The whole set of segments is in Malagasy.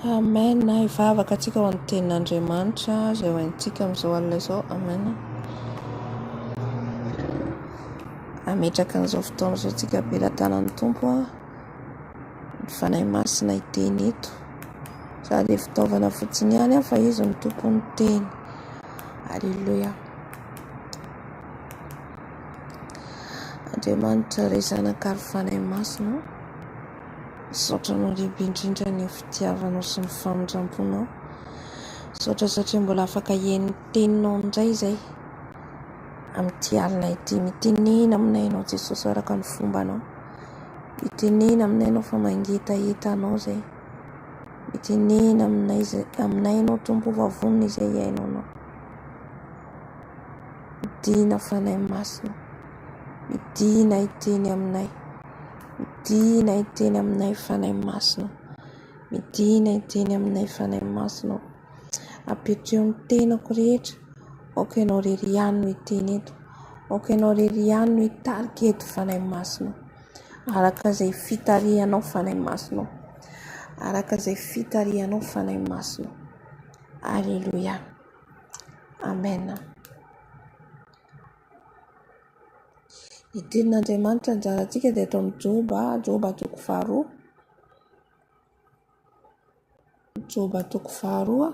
Amen. Hivavaka antsika ho an'ny tenin'Andriamanitra izay ho haintsika amin'izao alina izao. Amen. Hametraka an'izao fotoana izao antsika am-pelatanan'ny Tompo. Ny Fanahy Masina hiteny eto. Za dia fitaovana fotsiny ihany aho fa Izy no tompon'ny teny. Alléluia. Andriamanitra Ray Zanaka ary Fanahy Masina. Misaotra anao lehibe indrindra ny fitiavanao sy ny famindramponao. Misaotra satria mbola afaka hihaino ny teninao indray izay amin'ity alina ity. Mitenena aminay ianao Jesosy araka ny fombanao. Mitenena aminay ianao fa mangetaheta anao izay. Mitenena aminay izay aminay ianao Tompo fa vonona izay hihaino anao. Midina Fanahy Masina. Midina hiteny aminay. Midina hiteny aminay Fanahy Masina. Midina hiteny aminay Fanahy Masina. Apetreo ny tenako rehetra. Aoka ianao irery ihany no hiteny eto. Aoka ianao irery ihany no hitarika eto Fanahy Masina. Araka izay fitarihanao Fanahy Masina. Araka izay fitarihanao Fanahy Masina. Alléluia. Amen. Ny tenin'Andriamanitra anjarantsika dia ato amin'ny Joba, Joba toko faharoa. Joba toko faharoa,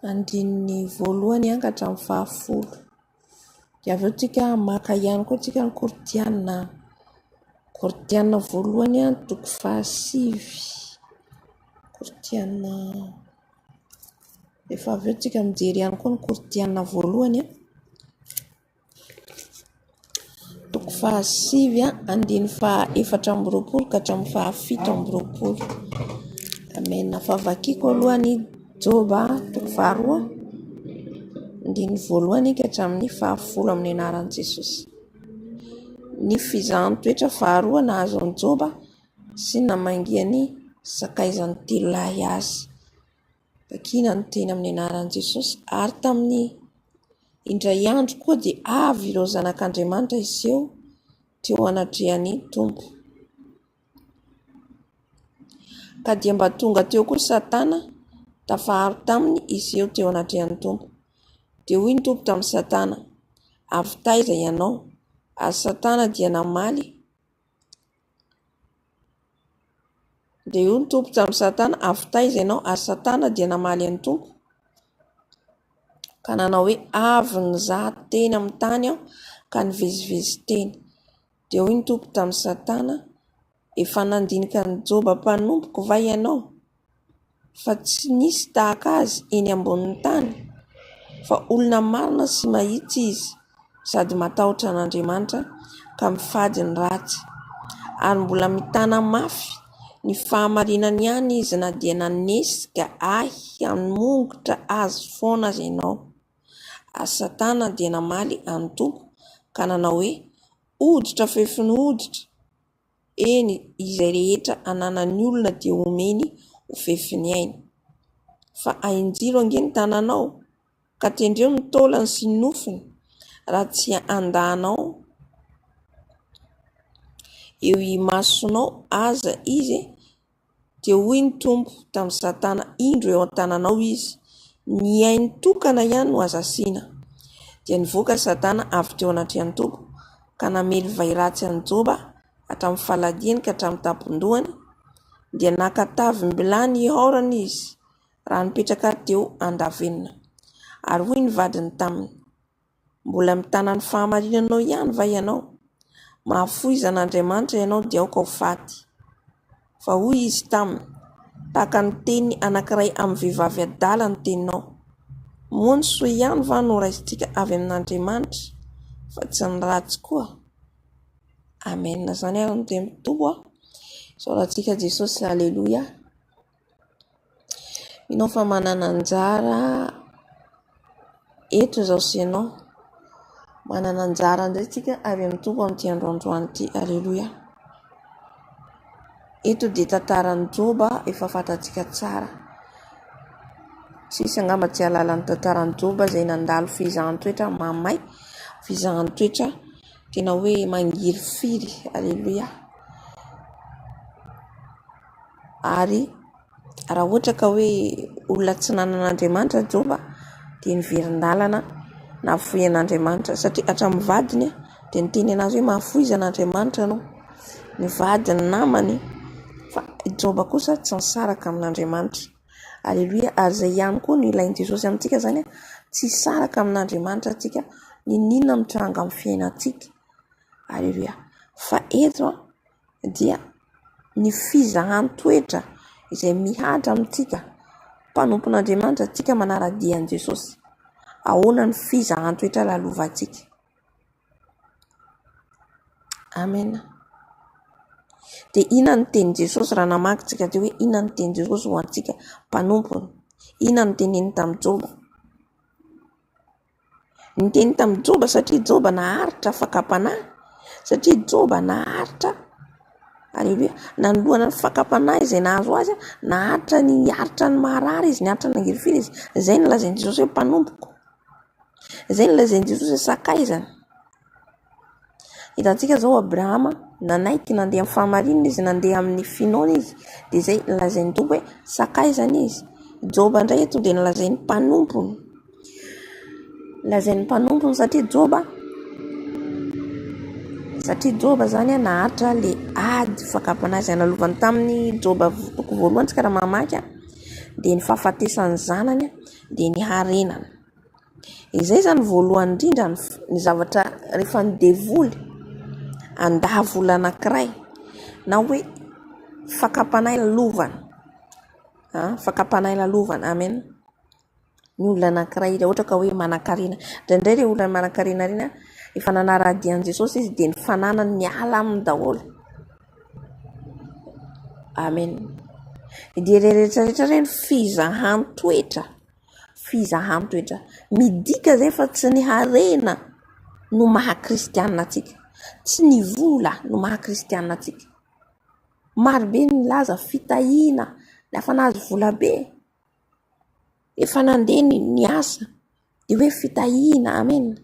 andininy voalohany ka hatramin'ny fahafolo. Dia avy eo tsika maka ihany koa tsika ny Korintiana, Korintiana voalohany toko fahasivy. Korintiana, rehefa avy eo tsika mijery ihany koa ny Korintiana voalohany. Toko fahasivy andininy faha-24 ka hatramin'ny faha-27. Amen. Fa vakiko aloha ny Joba toko faharoa andininy voalohany ka hatramin'ny fahafolo amin'ny anaran'i Jesosy. Ny fizahan-toetra faharoa nahazo an'i Joba sy namangian'ny sakaizany telo lahy azy. Vakina ny teny amin'ny anaran'i Jesosy. Ary tamin'ny indray andro koa dia avy ireo zanak'Andriamanitra hiseho teo anatrehan'ny Tompo. Ka dia mba tonga teo koa Satana, tafaharo taminy hiseho teo anatrehan'ny Tompo. Dia hoy ny Tompo tamin'i Satana, Avy taiza ianao? Ary Satana dia namaly, Dia hoy ny Tompo tamin'i Satana, Avy taiza ianao? Ary Satana dia namaly an'ny Tompo ka nanao hoe, Avy nizaha teny amin'ny tany aho ka nivezivezy teny. Dia hoy ny Tompo tamin'i Satana, Efa nandinika an'i Joba mpanompoko va ianao? Fa tsy nisy tahaka azy eny ambonin'ny tany, fa olona marina sy mahitsy izy, sady matahotra an'Andriamanitra ka mifady ny ratsy. Ary mbola mitana mafy ny fahamarinany ihany izy na dia nanesika ahy hamongotra azy foana aza ianao. Ary Satana dia namaly an'ny Tompo ka nanao hoe, Hoditra fefin'ny hoditra! Eny, izay rehetra ananan'ny olona dia homeny ho fefin'ny ainy. Fa ahinjiro ange ny tananao, ka tendreo ny taolany sy ny nofony, raha tsy handà anao eo imasonao aza izy Dia hoy ny Tompo tamin'i Satana, Indro eo an-tananao izy, ny ainy tokana ihany no aza asiana. Dia nivoaka Satana avy teo anatrehan'ny Tompo, ka namely vay ratsy an'i Joba hatramin'ny faladiany ka hatramin'ny tampon-dohany, dia naka tavim-bilany hihaorana izy, raha nipetraka teo an-davenona. Ary hoy ny vadiny taminy, Mbola mitana ny fahamarinanao ihany va ianao? Mahafoiza an'Andriamanitra ianao dia aoka ho faty. Fa hoy izy taminy, Tahaka ny teny anankiray amin'ny vehivavy adala ny teninao. Moa ny soa ihany va no raisintsika avy amin'Andriamanitra, fa tsy ny ratsy koa? Amen. Izany ary no tenin'ny Tompo. Isaorantsika Jesosy. Aleloia. Mino aho fa manana anjara eto izaho sy ianao. Manana anjara indray isika avy amin'ny Tompo amin'ity andro androany ity. Aleloia. Eto dia tantaran'i Joba efa fantatsika tsara. Tsisy angamba tsy hahalala ny tantaran'i Joba izay nandalo fizahan-toetra mahamay, fizahan-toetra tena hoe mangirifiry. Aleloia. Ary. Raha ohatra ka hoe olona tsy nanana Andriamanitra Joba dia niverin-dalana nahafoy an'Andriamanitra satria hatramin'ny vadiny dia niteny anazy hoe mahafoiza an'Andriamanitra ianao. Ny vadiny namany fa i Joba kosa tsy nisaraka amin'Andriamanitra. Aleloia. Ary izay ihany koa no ilain'i Jesosy amintsika izany, tsy hisaraka amin'Andriamanitra antsika n'inon'inona mitranga amin'ny fiainantsika. Aleloia. Fa eto dia ny fizahan-toetra izay mihatra amintsika mpanompon'Andriamanitra, antsika manara-dia an'i Jesosy. Ahoana ny fizahan-toetra lalovantsika? Amena. Dia inona ny tenin'i Jesosy raha namaky tsika teo hoe inona ny tenin'i Jesosy ho antsika mpanompony? Inona ny teniny tamin'i Joba? Niteny tamin'i Joba satria Joba naharitra fakam-panahy, satria Joba naharitra, aleloia, nanoloana ny fakam-panahy izay nahazo azy, naharitra ny niaritra ny maharary izy, niaritra ny nangirifiry izy. Izay no lazain'i Jesosy hoe mpanompoko. Izay no lazain'i Jesosy hoe sakaizany. Hitantsika izao Abrahama nanaiky nandeha amin'ny fahamarinana izy, nandeha amin'ny finoana izy, dia izay nolazain'ny Tompo hoe sakaizany izy. Joba indray eto dia nolazain'ny mpanompony. Lazain'ny mpanompony satria Joba satria Joba izany naharitra ilay ady fakam-panahy izay nalovany tamin'ny Joba toko voalohany tsika raha mamaky dia ny fahafatesan'ny zanany dia ny harenana. Izay izany voalohany indrindra ny zavatra rehefa ny devoly handavo olona anankiray na hoe fakam-panahy lalovana, fakam-panahy lalovana, amen. Ny olona anankiray raha ohatra ka hoe manankarena, indraindray ireo olona manankarena ireny efa nanara-dia an'i Jesosy izy dia ny fananany miala aminy daholo. Amen. Dia ireny rehetra rehetra ireny fizahan-toetra. Fizahan-toetra. Midika izay fa tsy ny harena no maha kristianina antsika, tsy ny vola no maha kristianina antsika. Maro be ny milaza fitahiana, efa nahazo vola be, efa nandeha ny asa, dia hoe fitahiana, amena.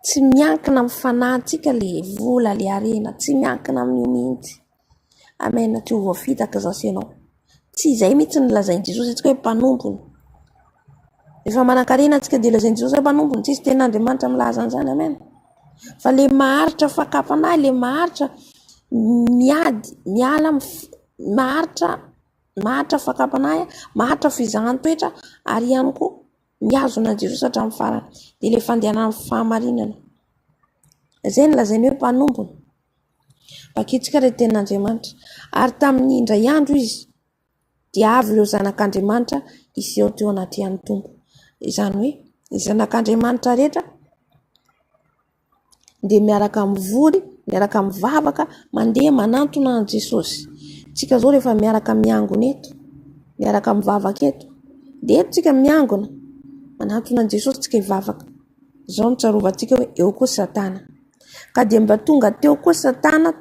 Tsy miankina amin'ny fanahintsika le vola, le harena, tsy miankina amin'io mihitsy. Amen, tsy ho voafitaka za sy ianao. Tsy izay mihitsy no lazain'i Jesosy antsika hoe mpanompony. Rehefa manan-karena antsika dia lazain'i Jesosy hoe mpanompony, tsisy tenin'Andriamanitra milaza an'izany, amen. Fa le maharitra fakam-panahy, le maharitra miady, miala amin'ny maharitra, maharitra fakam-panahy, maharitra fizahan-toetra ary ihany koa mihazona an'i Jesosy hatramin'ny farany, dia ilay fandehanana amin'ny fahamarinana. Izay no lazainy hoe mpanompony. Vakintsika ilay tenin'Andriamanitra. Ary tamin'ny indray andro izy dia avy ireo zanak'Andriamanitra hiseho teo anatrehan'ny Tompo. Izany hoe ny zanak'Andriamanitra rehetra dia miaraka mivory, miaraka mivavaka, mandeha manantona an'i Jesosy. Tsika zao rehefa miaraka miangona eto, miaraka mivavaka eto, dia eto tsika miangona, manantona an'i Jesosy tsika hivavaka. Izao no tsarovantsika hoe eo koa Satana. Ka dia mba tonga teo koa Satana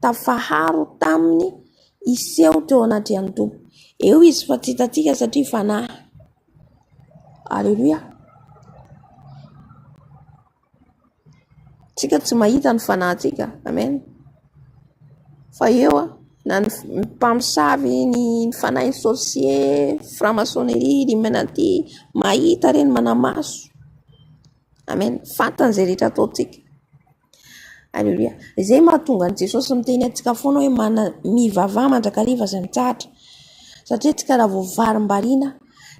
tafaharo taminy hiseho teo anatrehan'ny Tompo. Eo izy fa tsy hitantsika satria fanahy. Aleloia. Tsika tsy mahita ny fanahintsika. Amen. Fa eo a, na ny mpamosavy, ny fanahin'ny sorcier, franc-maçonnerie, illuminati, mahita ireny manamaso. Amen. Fantany izay rehetra ataontsika. Aleloia. Izay mahatonga an'i Jesosy miteny antsika foana hoe mana mivavaha mandrakariva izay mitsahatra. Satria tsika raha vao varimbariana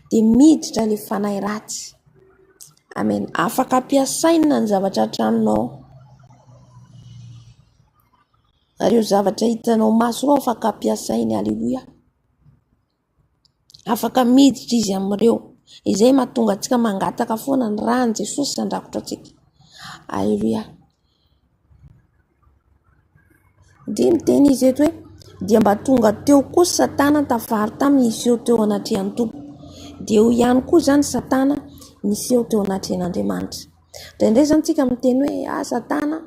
dia miditra ilay fanahy ratsy. Amen. Afaka ampiasaina ny zavatra an-tranonao. Ireo zavatra hitanao maso ireo afaka ampiasainy. Aleloia. Afaka miditra izy amin'ireo. Izay mahatonga antsika mangataka foana ny ran'i Jesosy handrakotra antsika. Aleloia. Dia miteny izy eto hoe dia mba tonga teo koa Satana tafaro taminy hiseho teo anatrehan'ny Tompo. Dia eo ihany koa izany Satana niseho teo anatrehan'Andriamanitra. Indraindray izany tsika miteny hoe ah Satana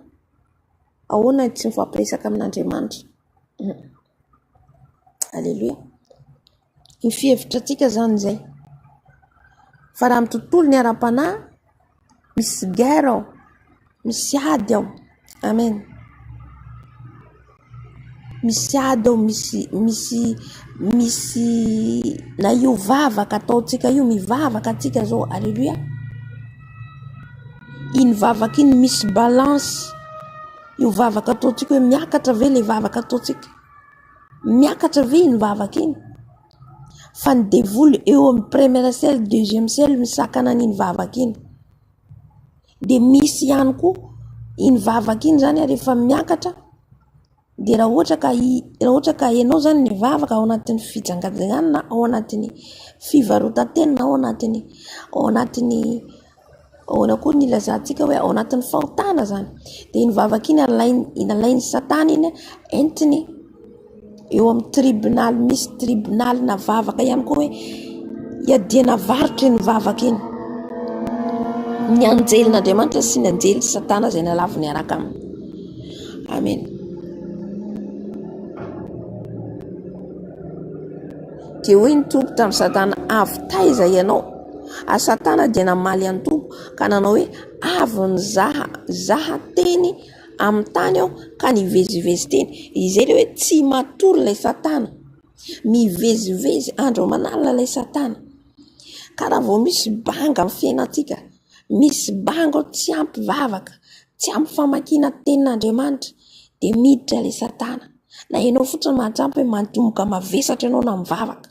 ahoana tsy mifampiresaka amin'Andriamanitra. Aleloia. Ny fihevitra antsika izany izay. Fa raha amin'ny tontolo ny ara-panahy, misy guerre ao, misy ady ao. Amen. Misy ady ao, misy misy misy na io vavaka ataontsika io, mivavaka antsika zao, aleloia. Iny vavaka iny misy balance, io vavaka ataontsika hoe miakatra ve le vavaka ataontsika? Miakatra ve iny vavaka iny? Fa ny devoly eo amin'ny première ciel, deuxième ciel misakana an'iny vavaka iny. Dia misy ihany koa iny vavaka iny zany rehefa miakatra dia raha ohatra ka i raha ohatra ka ianao zany mivavaka ao anatin'ny fijangajangana na ao anatin'ny fivarotan-tena na ao anatin'ny ao anatin'ny ahoana koa ny ilazantsika hoe ao anatin'ny fahotana zany dia iny vavaka iny alainy alain'i satana iny entiny eo amin'ny tribonaly misy tribonaly na vavaka ihany koa hoe iadiana varotra iny vavaka iny ny anjelin'Andriamanitra sy ny anjely satana izay nalavo niaraka aminy amen dia hoy ny tompo tamin'i satana avy taiza ianao ary satana dia namaly an'ny tompo ka nanao hoe avy nizaha zaha teny amin'ny tany aho ka nivezivezy teny. Izay ilay hoe tsy matory ilay satana. Mivezivezy andro aman'alina ilay satana. Ka raha vao misy banga amin'ny fiainantsika, misy banga ao tsy ampy vavaka, tsy ampy famakiana tenin'Andriamanitra dia miditra ilay satana. Na ianao fotsiny mahatsapa hoe manomboka mavesatra ianao na mivavaka.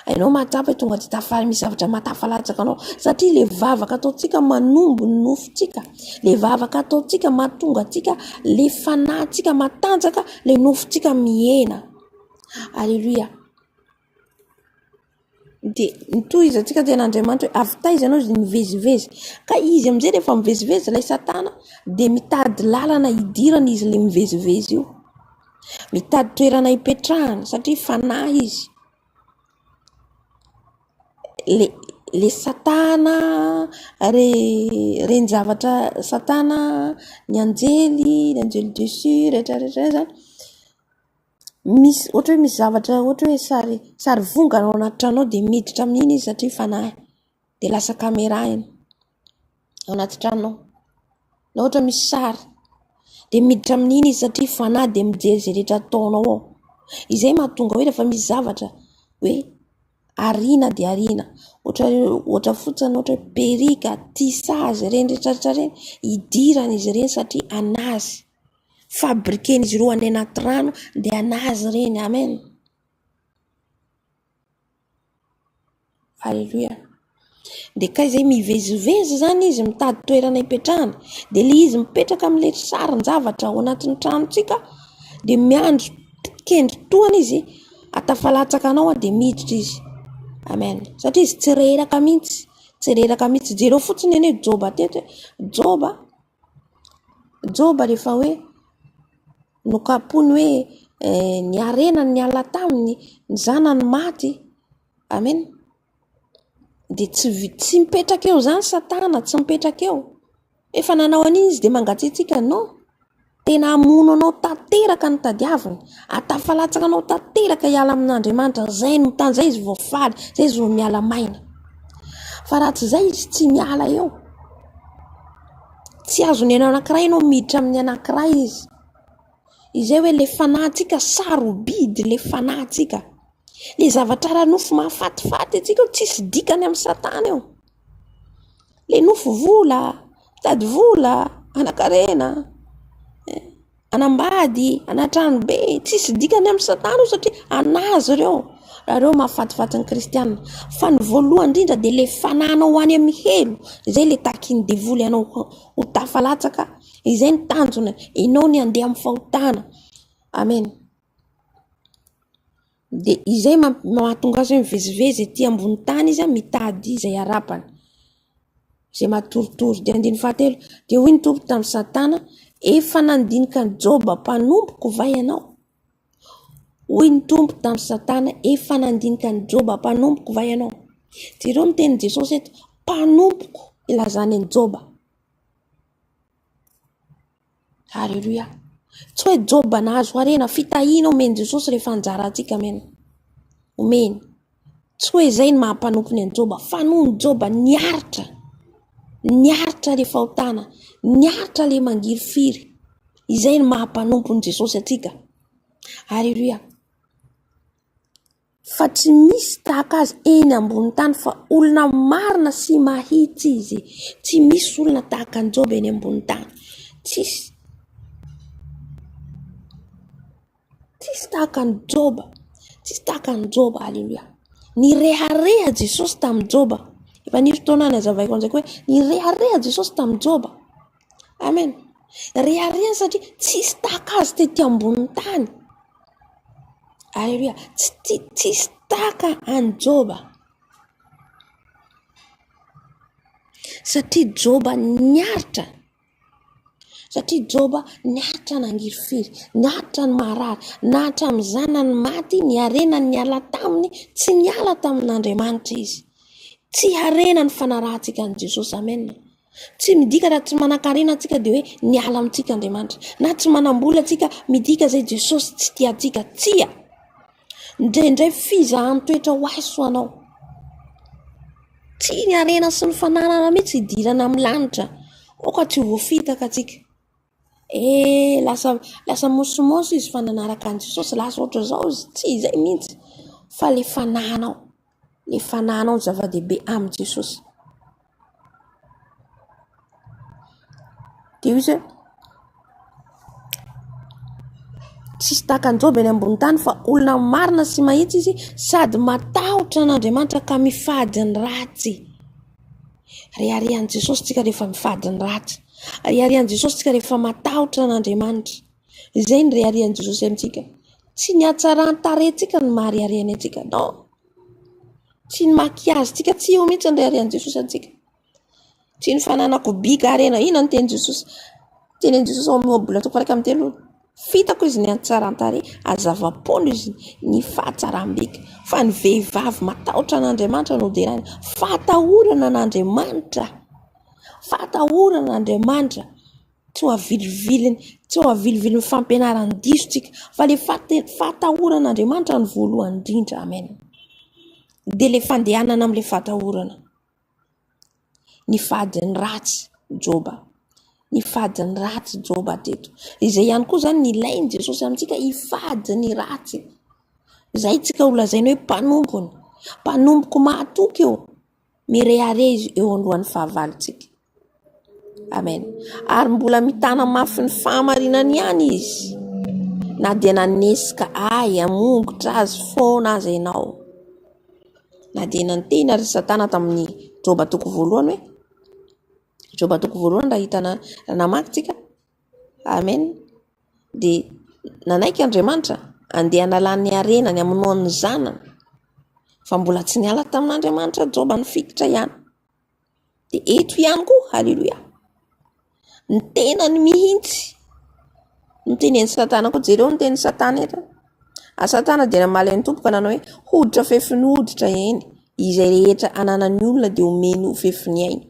Ianao mahatsapa hoe tonga dia tafary misy zavatra mahatafalatsaka anao satria le vavaka ataontsika manombo ny nofontsika, le vavaka ataontsika mahatonga antsika le fanahintsika matanjaka, le nofontsika mihena. Aleloia. Dia nitohizantsika tena Andriamanitra hoe avy taiza ianao izy nivezivezy. Ka izy amin'izay rehefa mivezivezy ilay satana dia mitady lalana hidirana izy le mivezivezy io. Mitady toerana hipetrahana satria fanahy izy. Le le satana re reny zavatra satana, ny anjely, ny anjely déchu rehetra rehetra reny zany misy ohatra hoe misy zavatra ohatra hoe sary sary vongana ao anaty trano ao de miditra amin'iny izy satria fanahy de lasa caméra iny. ao anaty trano ao, na ohatra misy sary de miditra amin'iny izy satria fanahy de mijery izay rehetra ataonao ao, izay mahatonga hoe rehefa misy zavatra hoe ariana de ariana, ohatra hoe ohatra fotsiny ohatra hoe perika, tissage ireny rehetra rehetra ireny, idirana izy ireny satria an'azy, fabriquen'izy ireo any anaty rano de an'azy ireny, amen. Aleloia. Dia kay zay mivezivezy zany izy mitady toerana hipetrahana. Dia le izy mipetraka amin'ilay sarin-javatra ao anatin'ny tranontsika dia miandry kendry tohana izy atafalatsaka anao dia miditra izy. Amen. Satria izy tsy reraka mihitsy, tsy reraka mihitsy. Jereo fotsiny anie Joba teto e. Joba, Joba rehefa hoe nokapohiny hoe eh, ny harenany niala taminy, ny zanany maty. Amen. Dia tsy tsy mipetraka eo izany satana, tsy mipetraka eo. Efa nanao an'iny izy dia mangatsiatsiaka, non. Tena hamono anao tanteraka ny tadiaviny. Atafalatsaka anao tanteraka hiala amin'Andriamanitra. Izay no mitany, izay izy vao faly, izay izy vao miala maina. Fa raha tsy izay izy tsy miala eo. Tsy azony anao anankiray ianao miditra amin'ny anankiray izy. Izay hoe le fanahintsika sarobidy le fanahintsika. Le zavatra ara-nofo mahafatifaty antsika io tsisy dikany amin'i satana io. Le nofo vola, mitady vola, hanan-karena, hanambady, hanan-trano be, tsisy dikany amin'i satana io satria an'azy ireo. Raha ireo mahafatifaty ny kristiana. Fa ny voalohany indrindra dia le fanahinao any amin'ny helo, izay le takin'ny devoly anao ho tafalatsaka, izay ny tanjona, ianao ny handeha amin'ny fahotana. Amen. Dia izay mahatonga azy hoe mivezivezy ety ambony tany izy mitady izay harapany, izay matoritory. Dia andininy fahatelo, dia hoy ny Tompo tamin'i Satana, efa nandinika an'i Joba mpanompoko va ianao? Hoy ny Tompo tamin'i Satana, efa nandinika an'i Joba mpanompoko va ianao? Jereo ny tenin'i Jesosy eto, mpanompoko ilazany an'i Joba. Aleloia. Tsy hoe Joba nahazo harena, fitahiana omen'i Jesosy rehefa anjarantsika, amen. Omeny. Tsy hoe izay ny maha mpanompony an'i Joba, fa noho ny Joba niaritra, niaritra le fahotana, niaritra le mangirifiry. Izay ny maha mpanompon'i Jesosy antsika. Aleloia. Fa tsy misy tahaka azy eny ambony tany fa olona marina sy mahitsy izy. Tsy misy olona tahaka an'i Joba eny ambony tany. Tsisy. Tsisy tahaka an'i Joba. Tsisy tahaka an'i Joba. Aleloia. Nirehareha Jesosy tamin'i Joba. Efa nisy fotoana nazavaiko an'izay koa hoe nirehareha Jesosy tamin'i Joba. Amen. Reharehany satria tsisy tahaka azy tety ambonin'ny tany. Aleloia. Tsy ti- tsisy tahaka an'i Joba. Satria Joba niaritra. Satria Joba niaritra nangirifiry, niaritra ny marary, na hatramin'ny zanany maty, ny harena niala taminy, tsy niala tamin'Andriamanitra izy. Tsy harena ny fanarahantsika an'i Jesosy. Amen. Tsy midika raha tsy manankarena antsika dia hoe niala amintsika Andriamanitra. Na tsy manam-bola antsika midika izay Jesosy tsy tia antsika. Tsia. Indraindray fizahan-toetra ho ahy sy ho anao. Tsy ny harena sy ny fananana mihitsy hidirana amin'ny lanitra. Aoka tsy ho voafitaka antsika. Eh, lasa lasa mosomôso izy fa nanaraka an'i Jesosy, lasa ohatr'izao izy. Tsy izay mihitsy fa le fanahinao. Le fanahinao no zava-dehibe amin'i Jesosy. Dia hoy izy hoe, tsisy tahaka an'i Joba eny ambony tany fa olona marina sy mahitsy izy sady matahotra an'Andriamanitra ka mifady ny ratsy. Reharehan'i Jesosy tsika rehefa mifady ny ratsy. Reharehan'i Jesosy tsika rehefa matahotra an'Andriamanitra. Izay ny reharehan'i Jesosy amintsika. Tsy ny hatsaran-tarehintsika no maha-reharehany antsika. Non. Tsy ny maquillage-tsika, tsy io mihitsy ny reharehan'i Jesosy antsika. Tsy ny fananako bika harena, inona ny tenin'i Jesosy? Tenin'i Jesosy ao amin'ny Ohabolana toko 31. Fitako izy ny hatsaran-tarehy, ary zava-poana izy ny fahatsaram-bika. Fa ny vehivavy matahotra an'Andriamanitra no deraina. Fahatahorana an'Andriamanitra. Fahatahorana an'Andriamanitra. Tsy ho aviliviliny, tsy ho avilivilin'ny fampianaran'ny diso tsika, fa le fahatahorana Andriamanitra no voalohany indrindra. Amen. Dia le fandehanana amin'le fahatahorana. Ny fadin'ny ratsy, Joba. Ny fadin'ny ratsy, Joba teto. Izay ihany koa izany ny ilain'i Jesosy amintsika, hifady ny ratsy. Izay tsika ho lazaina hoe mpanompony. Mpanompoko mahatoky io. Mirehareha izy eo alohan'ny fahavalontsika. Amen. Ary mbola mitana mafy ny fahamarinany ihany izy. Na dia nanesika ahy hamongotra azy foana aza ianao. Na dia nantena ary Satana tamin'ny Joba toko voalohany hoe Joba toko voalohany raha hitana raha namaky tsika. Amen. Dia nanaiky Andriamanitra andeha hanalany ny harenany hamonoany ny zanany. Fa mbola tsy niala tamin'Andriamanitra Joba nifikitra ihany. Dia eto ihany koa, haleloia, ny tenany mihitsy no tenenin'i Satana koa. Jereo ny tenin'i Satana eto. Ary Satana dia namaly an'ny Tompo ka nanao hoe, hoditra fefin'ny hoditra eny, izay rehetra ananan'ny olona dia omeny ho fefin'ny ainy.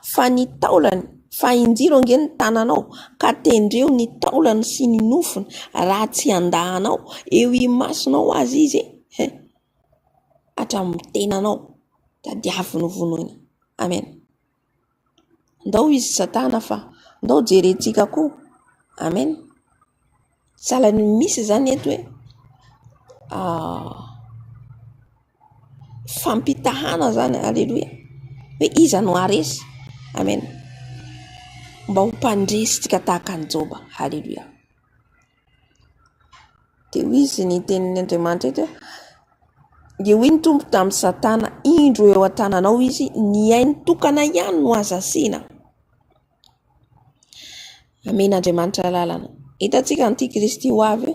Fa ny taolany, fa injiro ange ny tananao, ka tendreo ny taolany sy ny nofony, raha tsy handà anao eo imasonao aza izy e, hatramin'ny tenanao. Tadiaviny ho vonoina. Amen. Ndao izy Satana fa ndao jerentsika koa. Amen. Sahala ny misy izany eto hoe ah, fampitahana zany, aleloia. Hoe iza no haharesy. Amen. Mba ho mpandresy tsika tahaka an'i Joba. Aleloia. Dia hoy izy ny tenin' Andriamanitra eto hoe, Dia hoy ny Tompo tamin'i Satana, Indro eo an-tananao izy, ny ainy tokana ihany no aza asiana. Amen'Andriamanitra alalana. Hitantsika an'ity Kristy ho avy io.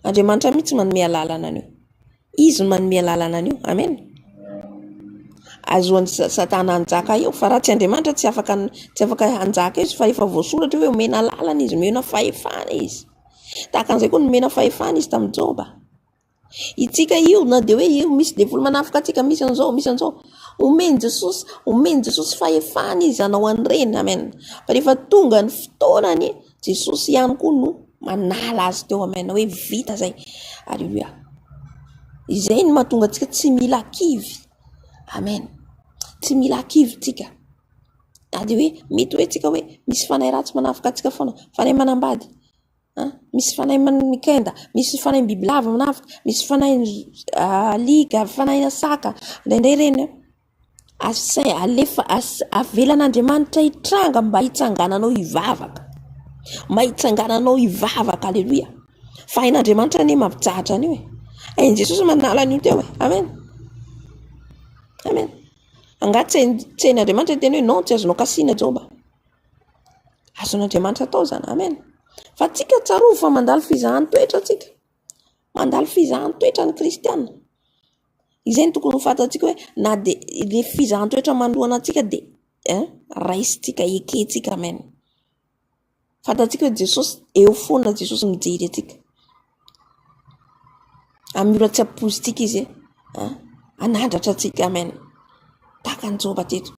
Andriamanitra mihitsy manome alalana an'io. Izy no manome alalana an'io. Amen. Azoan'i Satana hanjaka eo fa raha tsy Andriamanitra tsy afaka tsy afaka hanjaka izy fa efa voasoratra hoe omena alalana izy, omena fahefana izy. Tahaka an'izay koa nomena fahefana izy tamin'i Joba. Itsika io na dia hoe io misy devoly manafika antsika, misy an'izao, misy an'izao. Omen'i Jesosy, omen'i Jesosy fahefana izy hanao an'ireny. Amen. Fa rehefa tonga ny fotoanany, Jesosy ihany koa no manala azy teo. Amen. Hoe vita izay. Aleloia. Izay no mahatonga antsika tsy mila kivy. Amen. Tsy mila kivy tsika. Na dia hoe mety hoe tsika hoe misy fanahy ratsy manafika antsika foana, fanahy manambady. An, misy fanahy mikenda, misy fanahim-bibilava manafika, misy fanahin'ny alika, fanahina saka, indraindray ireny an, asai- alefa, as- avelan'Andriamanitra hitranga mba hitsangananao hivavaka, mba hitsangananao hivavaka, aleloia. Fa hain'Andriamanitra anie mampitsahatra an'io e, hain'i Jesosy manala an'io teo e, amen, amen. Angaha tsy hain- tsy hain'Andriamanitra hiteny hoe non, tsy azonao kasihina Joba. Azon'Andriamanitra atao izany, amen. Fa tsika tsarovy fa mandalo fizahan-toetra tsika. Mandalo fizahan-toetra ny kristiana. Izay no tokony ho fantatsika hoe na dia ilay fizahan-toetra manoloana antsika dia hein, raisintsika, ekentsika, amen. Fantatsika hoe Jesosy eo foana Jesosy mijery antsika. Amin'ny ora tsy ampoizintsika izy hein, hanandratra antsika, amen. Tahaka an'i Joba teto.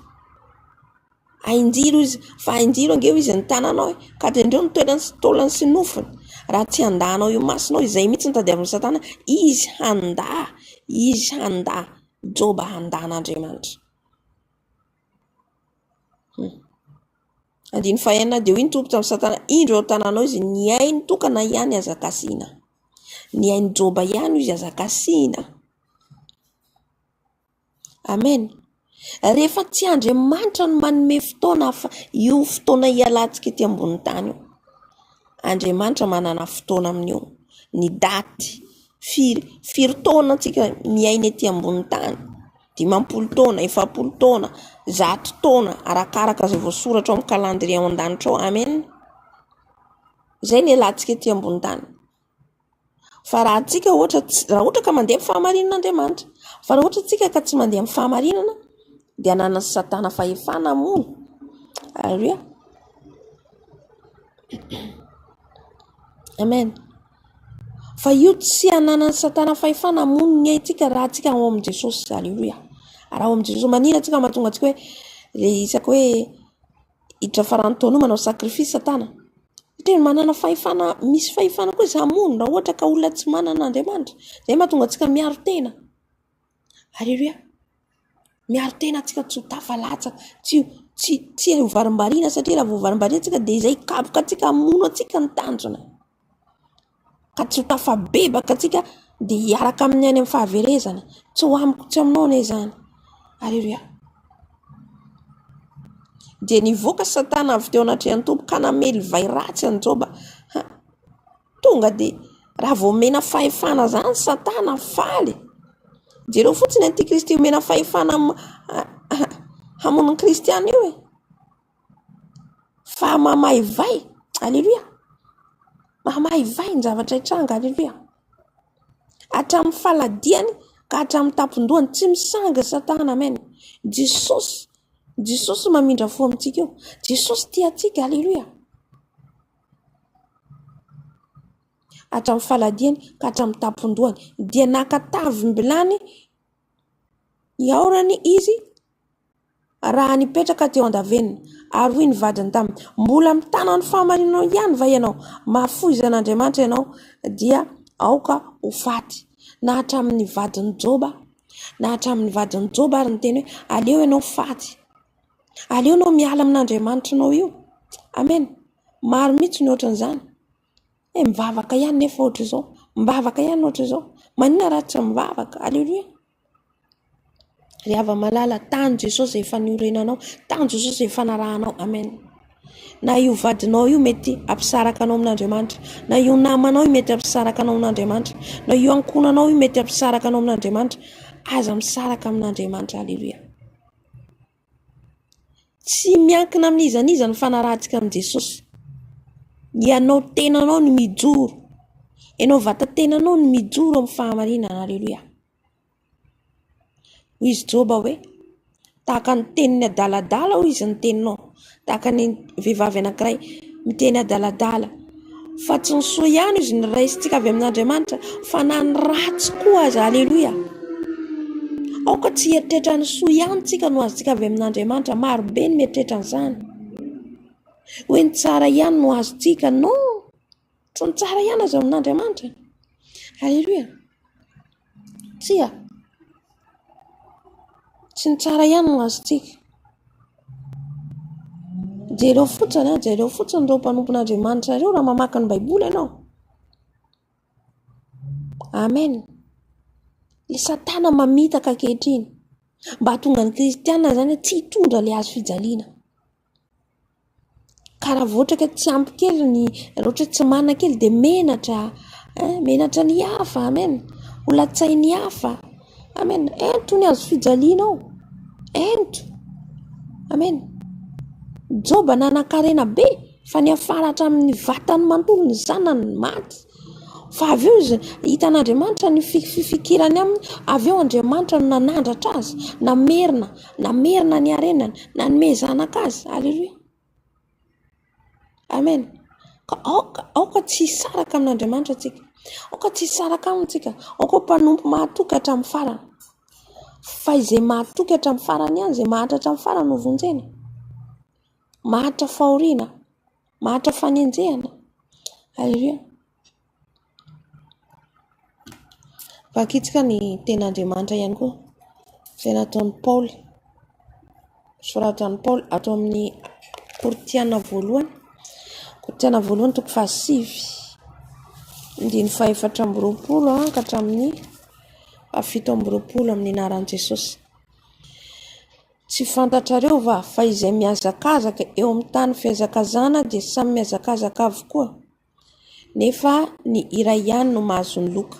Ahinjiro izy, fa ahinjiro ange hoy izy ny tananao e, ka tendreo ny toerany sy taolany sy nofony, raha tsy handà anao io masonao, izay mihitsy no tadiavin'i Satana, izy handà, izy handà, Joba handà an'Andriamanitra. Hmm. Andininy fahenina dia hoy ny Tompo tamin'i Satana, indro eo an-tananao izy, ny ainy tokana ihany aza kasihina. Ny ain'i Joba ihany hoy izy aza kasihina. Amen. Rehefa tsy Andriamanitra no manome fotoana fa io fotoana hialantsika ety ambonin'ny tany io. Andriamanitra manana fotoana amin'io. Ny daty, firy, firy taona antsika miaina ety ambonin'ny tany. 50 taona, 40 taona, 100 taona, arakaraka izay voasoratra ao amin'ny calendrier ao an-danitra ao. Amen. Izay ny hialantsika ety ambonin'ny tany. Fa raha antsika ohatra tsy, raha ohatra ka mandeha amin'ny fahamarinan'Andriamanitra, fa raha ohatra antsika ka tsy mandeha amin'ny fahamarinana dia ananan'i Satana fahefana hamono. Aleloia. Amen. Fa io tsy ananan'i Satana fahefana hamono ny aintsika raha antsika ao amin'i Jesosy. Aleloia. Raha ao amin'i Jesosy, manina antsika mahatonga antsika hoe le isaka hoe hiditra faran'ny taona io manao sacrifice Satana. Satria manana fahefana, misy fahefana koa izy hamono raha ohatra ka olona tsy manana an'Andriamanitra. Izay mahatonga antsika miaro tena. Aleloia. Miaro tena antsika tsy ho tafalatsaka, tsy tsy tsy ho varimbariana satria raha vao varimbariana antsika dia izay hikapoka antsika hamono antsika ny tanjona. Ka tsy ho tafabebaka antsika dia hiaraka aminy any amin'ny fahaverezana. Tsy ho amiko, tsy aminao anie izany. Aleloia. Dia nivoaka Satana avy teo anatrehan'ny Tompo ka namely vay ratsy an'i Joba. Ha, tonga dia raha vao omena fahefana izany Satana faly. Jereo fotsiny antikristy omena fahefana hamono ny kristiana io e. Fa mamaivay, aleloia, mamaivay ny zavatra hitranga, aleloia. Hatramin'ny faladiany ka hatramin'ny tampon-dohany, tsy misangy Satana, amen. Jesosy, Jesosy mamindra fo amintsika io, Jesosy tia antsika, aleloia. Hatramin'ny faladiany ka hatramin'ny tampon-dohany, dia naka tavim-bilany hiaorany izy raha nipetraka teo an-davenona. Ary hoy ny vadiny taminy, Mbola mitana ny fahamarinanao ihany va ianao? Mahafoiza an'Andriamanitra ianao, dia aoka ho faty. Na hatramin'ny vadin'i Joba, na hatramin'ny vadin'i Joba ary niteny hoe, Aleo ianao faty. Aleo ianao miala amin'Andriamanitranao io. Amena. Maro mihitsy ny ohatran'izany. Eh, mivavaka ihany nefa ohatr'izao. Mivavaka ihany ohatr'izao. Maninona raha tsy mivavaka? Aleloia. Ry hava-malala, tany Jesosy izay efa niorenanao, tany Jesosy izay efa narahanao. Amen. Na io vadinao io mety hampisaraka anao amin'Andriamanitra, na io namanao io mety hampisaraka anao amin'Andriamanitra, na io ankohonanao io mety hampisaraka anao amin'Andriamanitra. Aza misaraka amin'Andriamanitra. Aleloia. Tsy miankina amin'iza n'iza ny fanarahantsika amin'i Jesosy. Ianao tenanao no mijoro. Ianao vata-tenanao no mijoro amin'ny fahamarinana. Aleloia. Hoy izy Joba hoe, tahaka ny tenin'ny adaladala hoy izy ny teninao, tahaka ny vehivavy anankiray miteny adaladala. Fa tsy ny soa ihany izy no raisintsika avy amin'Andriamanitra fa na ny ratsy koa aza. Aleloia! Aoka tsy hieritreritra ny soa ihany tsika no azontsika avy amin'Andriamanitra. Maro be ny mieritreritra an'izany. Hoe ny tsara ihany no azontsika. Non! Tsy ny tsara ihany azo amin'Andriamanitra. Aleloia! Tsia. Tsy ny tsara ihany no azontsika. Jereo fotsiny an, jereo fotsiny ireo mpanompon'Andriamanitra ireo raha mamaky ny Baiboly ianao. Amen. Ilay Satana mamitaka ankehitriny. Mba hahatonga ny kristiana izany tsy hitondra ilay hazo fijaliana. Ka raha vao ohatra ka tsy ampy kely ny, raha ohatra hoe tsy manana kely dia menatra ein, menatra ny hafa, amen, ho latsain'ny hafa, amen. Ento ny hazo fijalianao, ento, amen. Joba nanan-karena be fa niafara hatramin'ny vatany manontolo ny zanany maty. Fa avy eo izy, hitan'Andriamanitra ny fifikirany aminy, avy eo Andriamanitra no nanandratra azy, namerina Namerina ny harenany, nanome zanaka azy. Aleloia. Amen. Ka aoka, aoka tsy hisaraka amin'Andriamanitra tsika. Aoka tsy hisaraka aminy tsika. Aoka ho mpanompo mahatoky hatramin'ny farany. Fa izay mahatoky hatramin'ny farany ihany, izay maharitra hatramin'ny farany no vonjena. Maharitra fahoriana, maharitra fanenjehana. Aleloia. Vakintsika ny tenin'Andriamanitra ihany koa izay nataon'i Paoly, soratan'i Paoly ato amin'ny Korintiana voalohany, Korintiana voalohany toko fahasivy, andininy fahefatra amby roapolo ka hatramin'ny fahafito amby roapolo amin'ny anaran'i Jesosy. Tsy fantatrareo va fa izay mihazakazaka eo amin'ny tany fihazakazahana dia samy mihazakazaka avokoa? Nefa ny iray ihany no mahazo ny loka.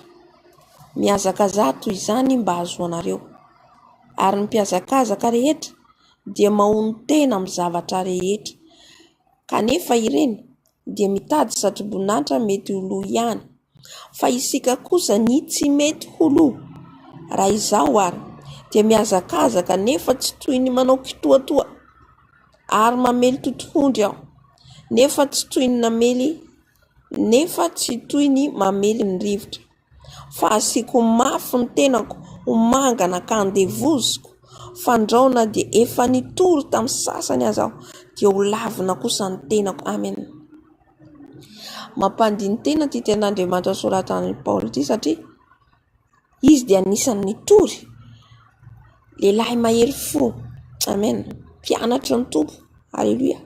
Mihazakazaha toy izany mba hahazoanareo. Ary ny mpihazakazaka rehetra dia mahonon-tena amin'ny zavatra rehetra. Kanefa ireny dia mitady satroboninahitra mety ho lo ihany, fa isika kosa ny tsy mety ho lo. Raha izaho ary dia mihazakazaka nefa tsy toy ny manao kitoatoa. Ary mamely totohondry aho, nefa tsy toy ny namely, nefa tsy toy ny mamely ny rivotra. Fa asiako mafy ny tenako ho mangana ka andevoziko, fandrao na dia efa nitory tamin'ny sasany aza aho, dia ho lavina kosa ny tenako. Amena. Mampandini-tena ity tenin'Andriamanitra soratan'i Paoly ity satria Izy dia anisan'ny nitory, lehilahy mahery fo, amen, mpianatry ny Tompo, aleloia.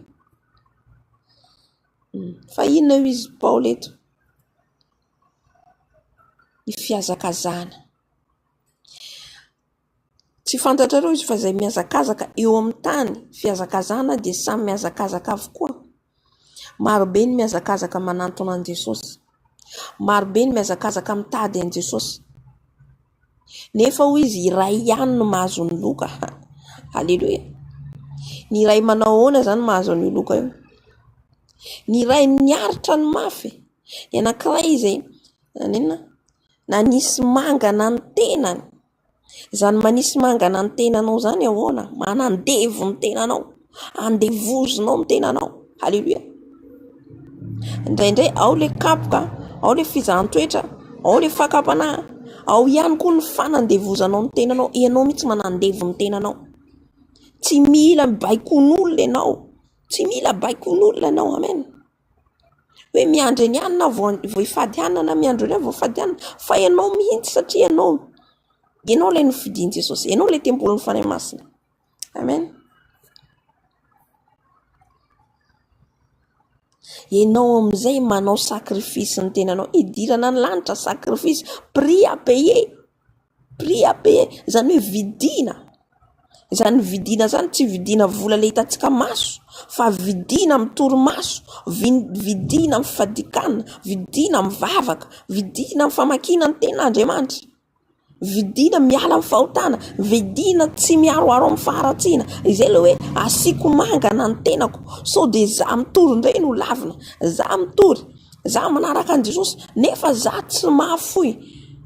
Fa inona hoy izy Paoly eto? Ny fihazakazahana. Tsy fantatrareo izy fa izay mihazakazaka eo amin'ny tany fihazakazahana dia samy mihazakazaka avokoa. Maro be ny mihazakazaka manantona an'i Jesosy. Maro be ny mihazakazaka mitady an'i Jesosy. Nefa hoy izy iray ihany no mahazo ny loka. Aleloia. Ny iray manao ahoana izany mahazo an'io loka io? Ny iray niaritra ny mafy. Ny anankiray izay naninona? Nanisy mangana ny tenany. Izany manisy mangana ny tenanao izany ahoana? Manandevo ny tenanao, andevozinao ny tenanao. Haleloia. Indraindray ao ilay kapoka, ao ilay fizahan-toetra, ao ilay fakam-panahy, ao ihany koa ny fanandevozanao ny tenanao. Ianao mihitsy manandevo ny tenanao. Tsy mila baikon'olona ianao. Tsy mila baikon'olona ianao. Amen. Hoe miandry an'i anona vao vao hifady hanina na miandry an'i vao hifady hanina fa ianao mihitsy satria ianao ianao ilay nofidin'i Jesosy, ianao ilay tempolin'ny Fanahy Masina. Amen. Ianao amin'izay manao sacrifice ny tenanao, hidirana ny lanitra sacrifice, prix à payer. Prix à payer, izany hoe vidiana, izany vidiana izany tsy vidiana vola ilay hitantsika maso fa vidiana amin'ny torimaso, vidiana amin'ny fadikana, vidiana amin'ny vavaka, vidiana amin'ny famakiana ny tenin'Andriamanitra, vidiana miala amin'ny fahotana, vidiana tsy miharoharo amin'ny faharatsiana, izay ilay hoe asiako mangana ny tenako sao dia izaho mitory indray no lavina, izaho mitory. Za manaraka an'i Jesosy nefa za tsy mahafoy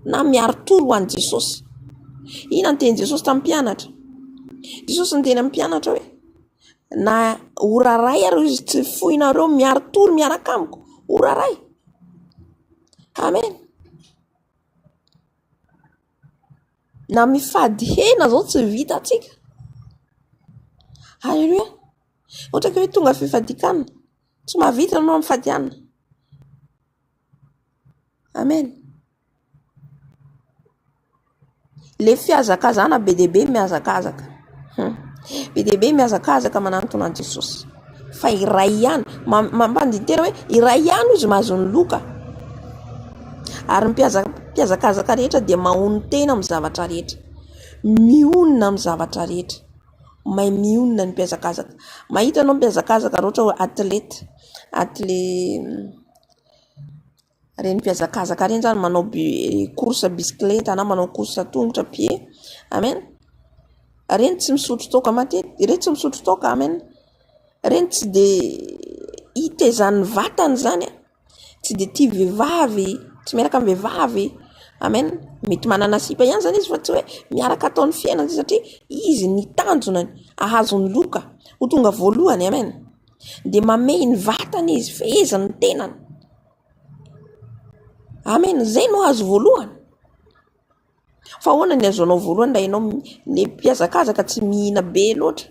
na miari-tory ho an'i Jesosy. Inona ny tenin'i Jesosy tamin'ny mpianatra? Jesosy niteny amin'ny mpianatra hoe na ora ray ary izy tsy foinareo miari-tory miaraka amiko, ora ray. Amen. Na mifady hena zao tsy vitantsika. Alléluia. Ohatra ka hoe tonga fifadian-kanina. Tsy mahavita ianao mifady hanina. Amen. Le fihazakazahana be dia be mihazakazaka. Be dia be mihazakazaka manantona an'i Jesosy. Fa iray ihany, mampandini-tena hoe iray ihany izy mahazo ny loka. Ary ny mpihazakazaka rehetra dia mahonon-tena amin'ny zavatra rehetra. Mionona amin'ny zavatra rehetra. Mahay mionona ny mpihazakazaka. Mahita anao mpihazakazaka raha ohatra hoe atleta, atle ireny mpihazakazaka ireny zany manao course bisikileta na manao course tongotra pied, amen. Ireny tsy misotro toaka matetika, ireny tsy misotro toaka, amen. Ireny tsy de hitezan'ny vatany izany an, tsy de tia vehivavy, tsy miaraka amin'ny vehivavy, amen. Mety manana sipa ihany zany izy fa tsy hoe miaraka ataony fiainana satria izy ny tanjonany ahazo ny loka, ho tonga voalohany, amen. Dia mamehy ny vatany izy, feheziny ny tenany. Amen, izay no azo voalohany. Fa ahoana ny ahazoanao voalohany raha ianao le mpihazakazaka tsy mihina be loatra,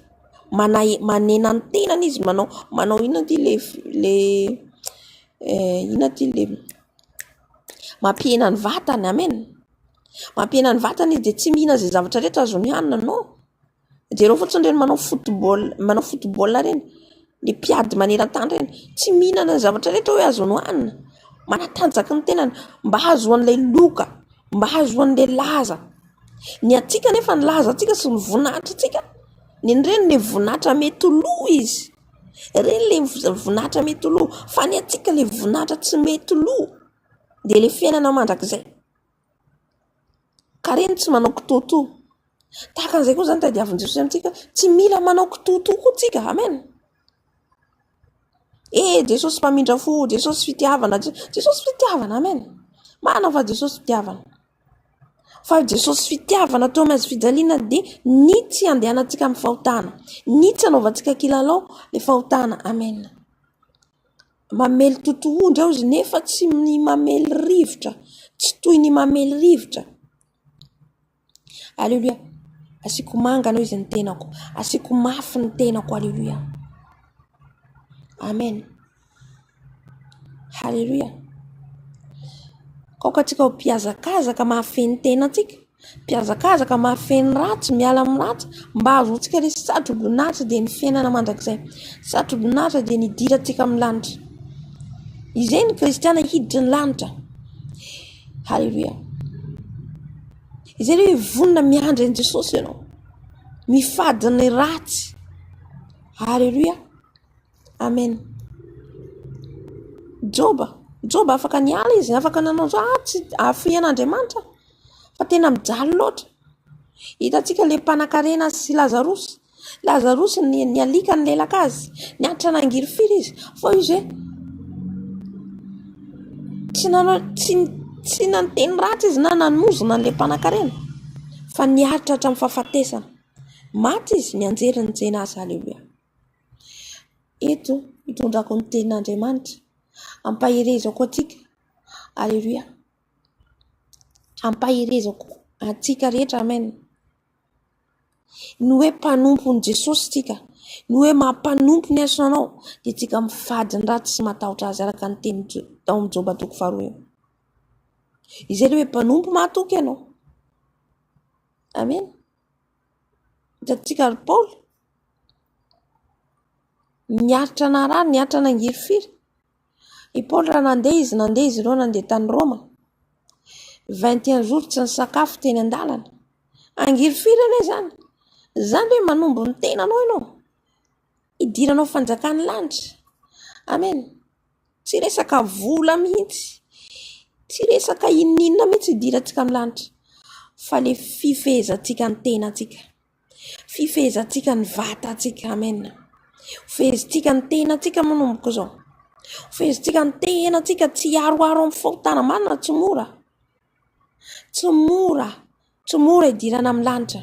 manahe- manena ny tenany izy manao manao inona ty le le inona ty le mampihena ny vatany, amen. Mampihena ny vatany izy de tsy mihina izay zavatra rehetra azony hanina, non. Jereo fotsiny ireny manao football, manao football ireny, ny mpiady maneran-tany ireny, tsy mihinana ny zavatra rehetra hoe azony hohanina, manatanjaka ny tenany mba hahazoan'ilay loka, mba hahazoan'ilay laza. Ny antsika anefa ny lazantsika sy ny voninahitritsika, ny an'ireny ilay voninahitra mety lo izy, ireny ilay voninahitra mety lo, fa ny antsika ilay voninahitra tsy mety lo dia ilay fiainana mandrakizay. Ka reny tsy manao kitoatoa. Tahaka an'izay koa izany tadiavin'i Jesosy amintsika, tsy mila manao kitoatoa koa tsika. Amen. Eh, Jesosy mpamindra fo, Jesosy fitiavana, Jesosy fitiavana, amen. Marina fa Jesosy fitiavana. Fa Jesosy fitiavana teo amin'ny hazo fijaliana dia ny tsy handehanantsika amin'ny fahotana, ny tsy hanaovantsika kilalao ny fahotana, amen. Mamely totohondry aho izy nefa tsy ny mamely rivotra, tsy toy ny mamely rivotra. Aleloia. Asiako mangana izy ny tenako, asiako mafy ny tenako. Aleloia. Amen. Haleloia. Aoka antsika ho mpihazakazaka mahafehy ny tenantsika. Mpihazakazaka mahafehy ny ratsy, miala amin'ny ratsy, mba hahazoantsika ilay satroboninahitra dia ny fiainana mandrakizay. Satroboninahitra dia ny hidirantsika amin'ny lanitra. Izay ny kristiana hiditra ny lanitra. Haleloia. Izay ilay hoe vonona miandry an'i Jesosy ianao. Mifady ny ratsy. Haleloia. Amen. Joba, Joba afaka niala izy, afaka nanao zao, ah tsy ahafoy an'Andriamanitra aho, fa tena mijaly loatra. Hitantsika ilay mpanankarena sy Lazarosy. Lazarosy ny ny alika nilelaka azy, niantra nangirifiry izy, fa izy hoe tsy nanao tsy tsy niteny ratsy izy na nanozona an'ilay mpanankarena fa niaritra hatramin'ny fahafatesana. Maty izy, nianjera nitsena azy, aleloia. Eto itondrako ny tenin'Andriamanitra, ampaherezako antsika, aleloia, ampaherezako antsika rehetra, amen. Ny hoe mpanompon'i Jesosy tsika, ny hoe maha mpanompo ny antso anao, dia tsika mifady ny ratsy sy matahotra azy araka ny teny ao amin'ny Joba toko faharoa io. Izay ilay hoe mpanompo mahatoky ianao. Amen. Hitantsika ry Paoly, niaritra narary, niaritra nangirifiry. I Paoly raha nandeha izy, nandeha izy ireo nandeha tany Roma. 21 jours tsy nisakafo teny an-dalana. Angirifiry anie izany. Izany hoe manombo ny tenanao ianao. Hidiranao fanjakan'ny lanitra. Amen. Tsy resaka vola mihitsy, tsy resaka inon'inona mihitsy hidirantsika amin'ny lanitra fa le fifehezantsika ny tenantsika, fifehezantsika ny vatantsika, amen. Fehezintsika ny tenantsika manomboka izao, fehezintsika ny tenantsika tsy hiaroaro amin'ny fahotana, marina tsy mora, tsy mora. Tsy mora idirana amin'ny lanitra.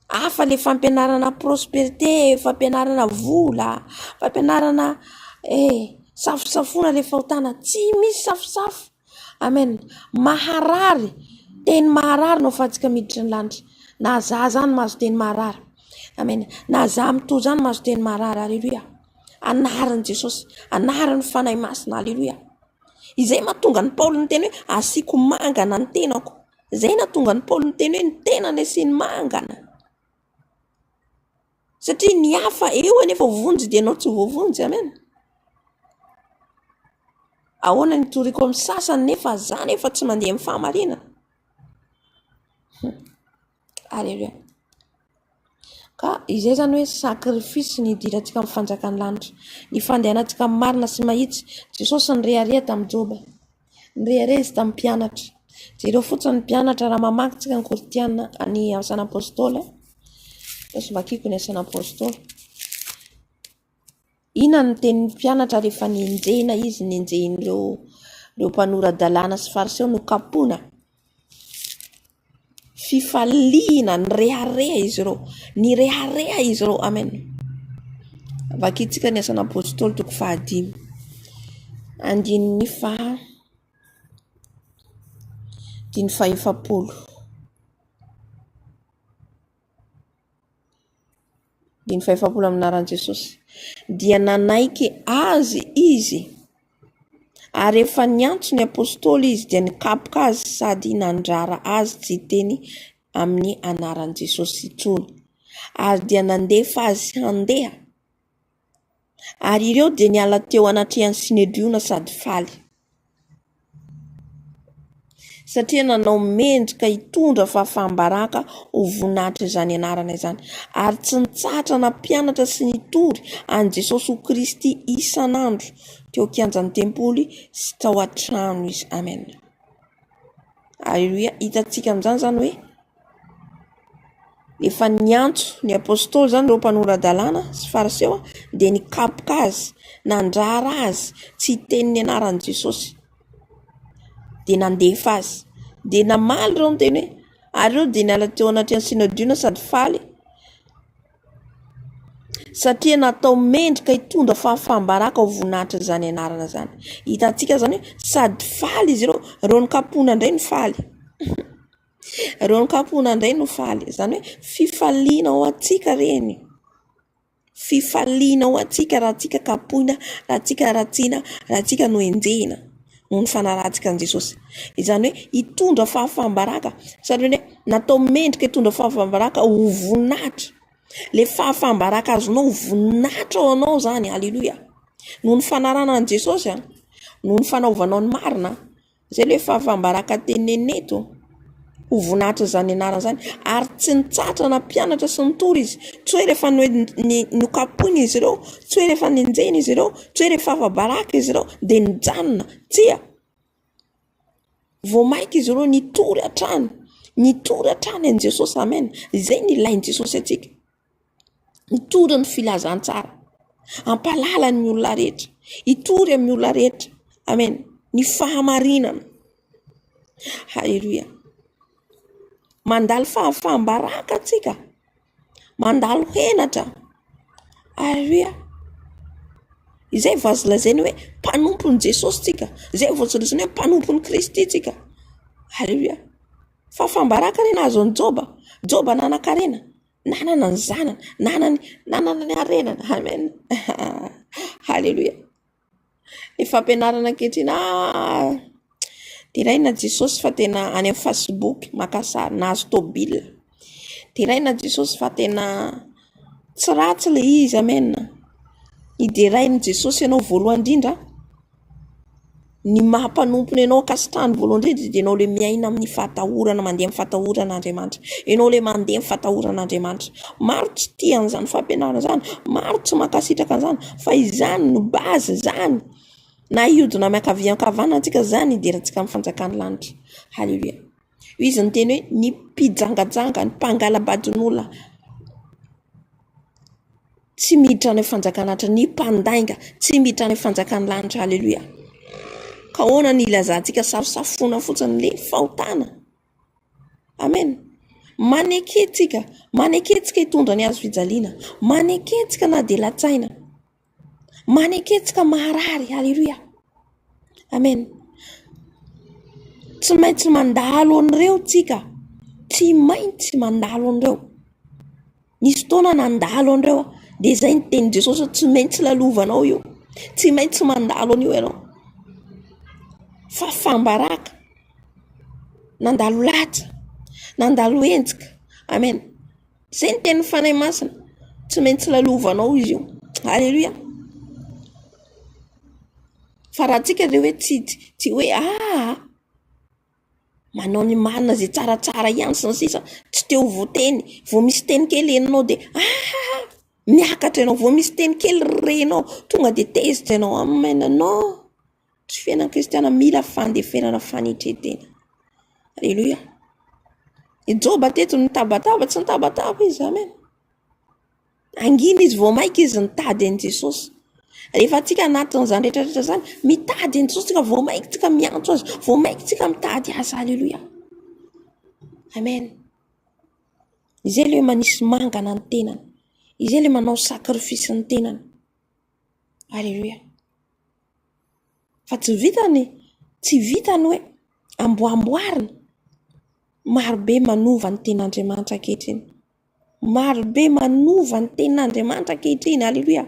Hafa le fampianarana prospérité, fampianarana vola, fampianarana eh safosafoana le fahotana. Tsy misy safosafo. Amen. Maharary, teny maharary no afahantsika miditra ny lanitra. Na za zany mahazo teny maharary. Amen. Na za mitory zany mahazo teny maharary. Aleloia. Anaran'i Jesosy, anaran'ny Fanahy Masina. Aleloia. Izay mahatonga an'i Paoly niteny hoe asiako mangana ny tenako. Izay nahatonga an'i Paoly niteny hoe ny tenany asiany mangana. Satria ny hafa eo anefa voavonjy dia ianao tsy voavonjy. Amen. Ahoana ny hitoriako amin'ny sasany nefa za nefa tsy mandeha amin'ny fahamarinana? Aleloia. Ka izay izany hoe sacrifice ny hidirantsika amin'ny fanjakan'ny lanitra. Ny fandehanantsika amin'ny marina sy mahitsy. Jesosy nirehareha tamin'i Joba. Nirehareha izy tamin'ny mpianatra. Jereo fotsiny ny mpianatra raha mamaky tsika ny Korintiana ny asan'ny Apôstôly. Jesosy vakiko ny asan'ny Apôstôly. Inona no tenin'ny mpianatra rehefa nenjehina izy, nenjehin'ireo ireo mpanora-dalàna sy fariseo nokapoina? Fifaliana, nirehareha izy ireo, nirehareha izy ireo, amen. Vakintsika ny asan'ny apôstôly toko fahadimy, andininy faha dimy fahefapolo. Andininy fahefapolo amin'ny anaran'i Jesosy. Dia nanaiky azy izy, ary rehefa niantso ny apostoly izy dia nikapoka azy sady nandrara azy tsy hiteny amin'ny anaran'i Jesosy intsony. Ary dia nandefa azy handeha. Ary ireo dia niala teo anatrehan'ny Synedriona sady faly, satria nanao mendrika hitondra fahafaham-baraka ho voninahitr' izany anarana izany, ary tsy nitsahatra nampianatra sy nitory an'i Jesosy ho Kristy isan'andro teo an-kianjan'ny tempoly sy tao an-trano izy. Amena. Aleloia. Hitantsika amin'izany izany hoe Efa niantso ny apostoly izany ireo mpanora-dalàna sy fariseo dia nikapoka azy, nandrara azy tsy hiteny ny anaran'i Jesosy. Dia nandefa azy. Dia namaly ireo niteny hoe, ary ireo dia niala teo anatrehan'ny Synodriona sady faly satria natao mendrika hitondra fahafaham-baraka ho voninahitra izany anarana izany. Hitantsika izany hoe sady faly izy ireo, ireo nikapohina indray no faly. Ireo nikapohina indray no faly. Izany hoe fifaliana ho antsika ireny. Fifaliana ho antsika raha antsika kapohina, raha antsika ratsiana, raha antsika nohenjehina noho ny fanarahantsika an'i Jesosy. Izany hoe hitondra fahafaham-baraka, izany hoe natao mendrika hitondra fahafaham-baraka ho voninahitra. Ilay fahafaham-baraka azonao ho voninahitra ho anao izany, aleloia. Noho ny fanarahana an'i Jesosy, noho ny fanaovanao ny marina, Izay ilay fahafaham-baraka tenenina eto. Ho voninahitra izany anarana izany. Ary tsy nitsahatra nampianatra sy nitory izy. Tsy hoe rehefa nokapohina izy ireo, tsy hoe rehefa nenjehina izy ireo, tsy hoe rehefa afa-baraka izy ireo dia nijanona. Tsia! Vao mainka izy ireo nitory hatrany. Nitory hatrany an'i Jesosy. Amen. Izay no ilain'i Jesosy antsika. Hitory ny filazantsara, hampahalala ny olona rehetra, hitory amin'ny olona rehetra. Amen. Ny fahamarinana. Haleloia. Mandalo fahafaham-baraka antsika. Mandalo henatra. Haleloia. Izay vao azo lazaina hoe mpanompon'i Jesosy tsika. Izay vao azo lazaina hoe mpanompon'i Kristy tsika. Haleloia. Fahafaham-baraka re nahazo an'i Joba. Joba nanan-karena. Nanana ny zanany, nanana, nanana ny harenana. Amen. Haleloia. Ny fampianarana ankehitriny, ah, deraina Jesosy fa tena any amin'ny Facebook maka sary, nahazo tôbila. Deraina Jesosy fa tena tsy ratsy ilay izy, amen. Iderain'i Jesosy ianao voalohany indrindra. Ny maha mpanompony anao ankasitrahany voalohany indrindra dia ianao ilay miaina amin'ny fahatahorana, mandeha amin'ny fahatahorana Andriamanitra. Ianao ilay mandeha amin'ny fahatahorana Andriamanitra. Maro tsy tia an'izany fampianarana izany, maro tsy mankasitraka an'izany, fa izany no base, izany. Na hiodina miankavia ankavanana antsika, izany hidirantsika amin'ny fanjakan'ny lanitra. Haleloia. Hoy izy niteny hoe ny mpijangajanga, ny mpangala-badin'olona, tsy miditra any amin'ny fanjakan'Atra, ny mpandainga tsy miditra any amin'ny fanjakan'ny lanitra. Haleloia. Ka ahoana ny ilazantsika safosafoana fotsiny le fahotana? Amen. Maneke tsika, maneke tsika hitondra ny hazo fijaliana, maneke tsika na dia latsaina. Maneketsika maharary. Haleloia. Amen. Tsy maintsy mandalo an'ireo tsika. Tsy maintsy mandalo an'ireo. Nisy fotoana nandalo an'ireo aho. Dia izay ny tenin'i Jesosy hoe tsy maintsy lalovanao io. Tsy maintsy mandalo an'io ianao. Fahafaham-baraka. Nandalo latsa. Nandalo henjika. Amen. Izay ny tenin'ny Fanahy Masina. Tsy maintsy lalovanao izy io. Aleloia. Fa raha antsika le hoe tsy tsy hoe ah manao ny marina izay tsaratsara ihany sy ny sisa, tsy te ho voateny, vao misy teny kely henonao dia ah miakatra ianao, vao misy teny kely renao tonga dia tezitra ianao, amen, non. Tsy fiainan'ny kristiana mila fandeferana fanetren-tena. Aleloia. I Joba teto nitabataba, tsy nitabataba izy, amen. Angina izy vao maika izy nitady an'i Jesosy. Rehefa antsika anatin'izany rehetra rehetra izany, mitady an'i Jesosy tsika, vao maika tsika miantso azy, vao maika tsika mitady azy. Aleloia. Amen. Izay ilay manisy mangana ny tenany. Izay ilay manao sacrifice ny tenany. Aleloia. Fa tsy vitany, tsy vitany hoe amboamboarina. Maro be manova ny tenin'Andriamanitra ankehitriny. Maro be manova ny tenin'Andriamanitra ankehitriny. Aleloia.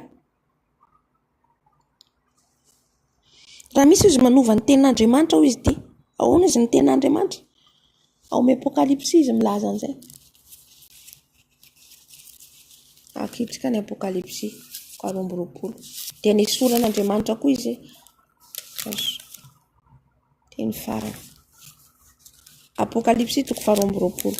Raha misy izy manova ny tenin'Andriamanitra hoy izy dia ahoana izy ny tenin'Andriamanitra? Ao amin'ny Apokalypsy izy milaza an'izay. Akitsika ny Apokalypsy 22. Dia nesoran'Andriamanitra koa izy. Teny farany. Apokalypsy toko faharoa amby roapolo.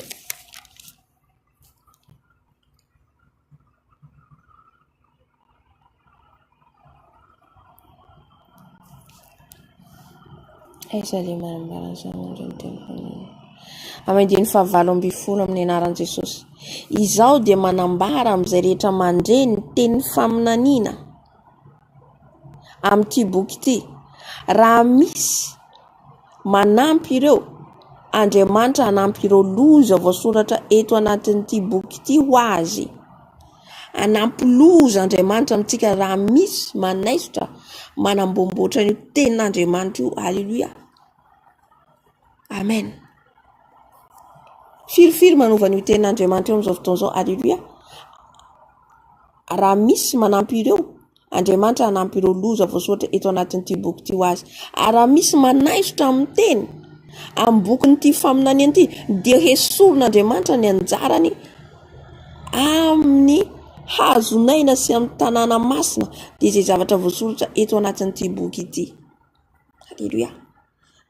Aiza ilay manambara ny zanak'ondry ny teny fanao. Amin'ny andininy fahavalo ambin'ny folo amin'ny anaran'i Jesosy. Izaho dia manambara amin'izay rehetra mandre ny teny faminaniana amin'ity boky ity. Raha misy manampy ireo, Andriamanitra hanampy ireo loza voasoratra eto anatin'ity boky ity ho azy. Hanampy loza Andriamanitra amintsika raha misy manaisotra, manamboamboatra an'io tenin'Andriamanitra io. Aleloia. Amen. Firifiry manova an'io tenin'Andriamanitra io amin'izao fotoana izao. Aleloia. Raha misy manampy ireo, Andriamanitra hanampy ireo loza voasoratra eto anatin'ity boky ity ho azy. Ary raha misy manaisotra amin'ny teny, amin'ny bokin'ity faminaniana ity, dia hesorin'Andriamanitra ny anjarany amin'ny hazon'aina sy amin'ny tanàna masina, dia izay zavatra voasoratra eto anatin'ity boky ity. Aleloia.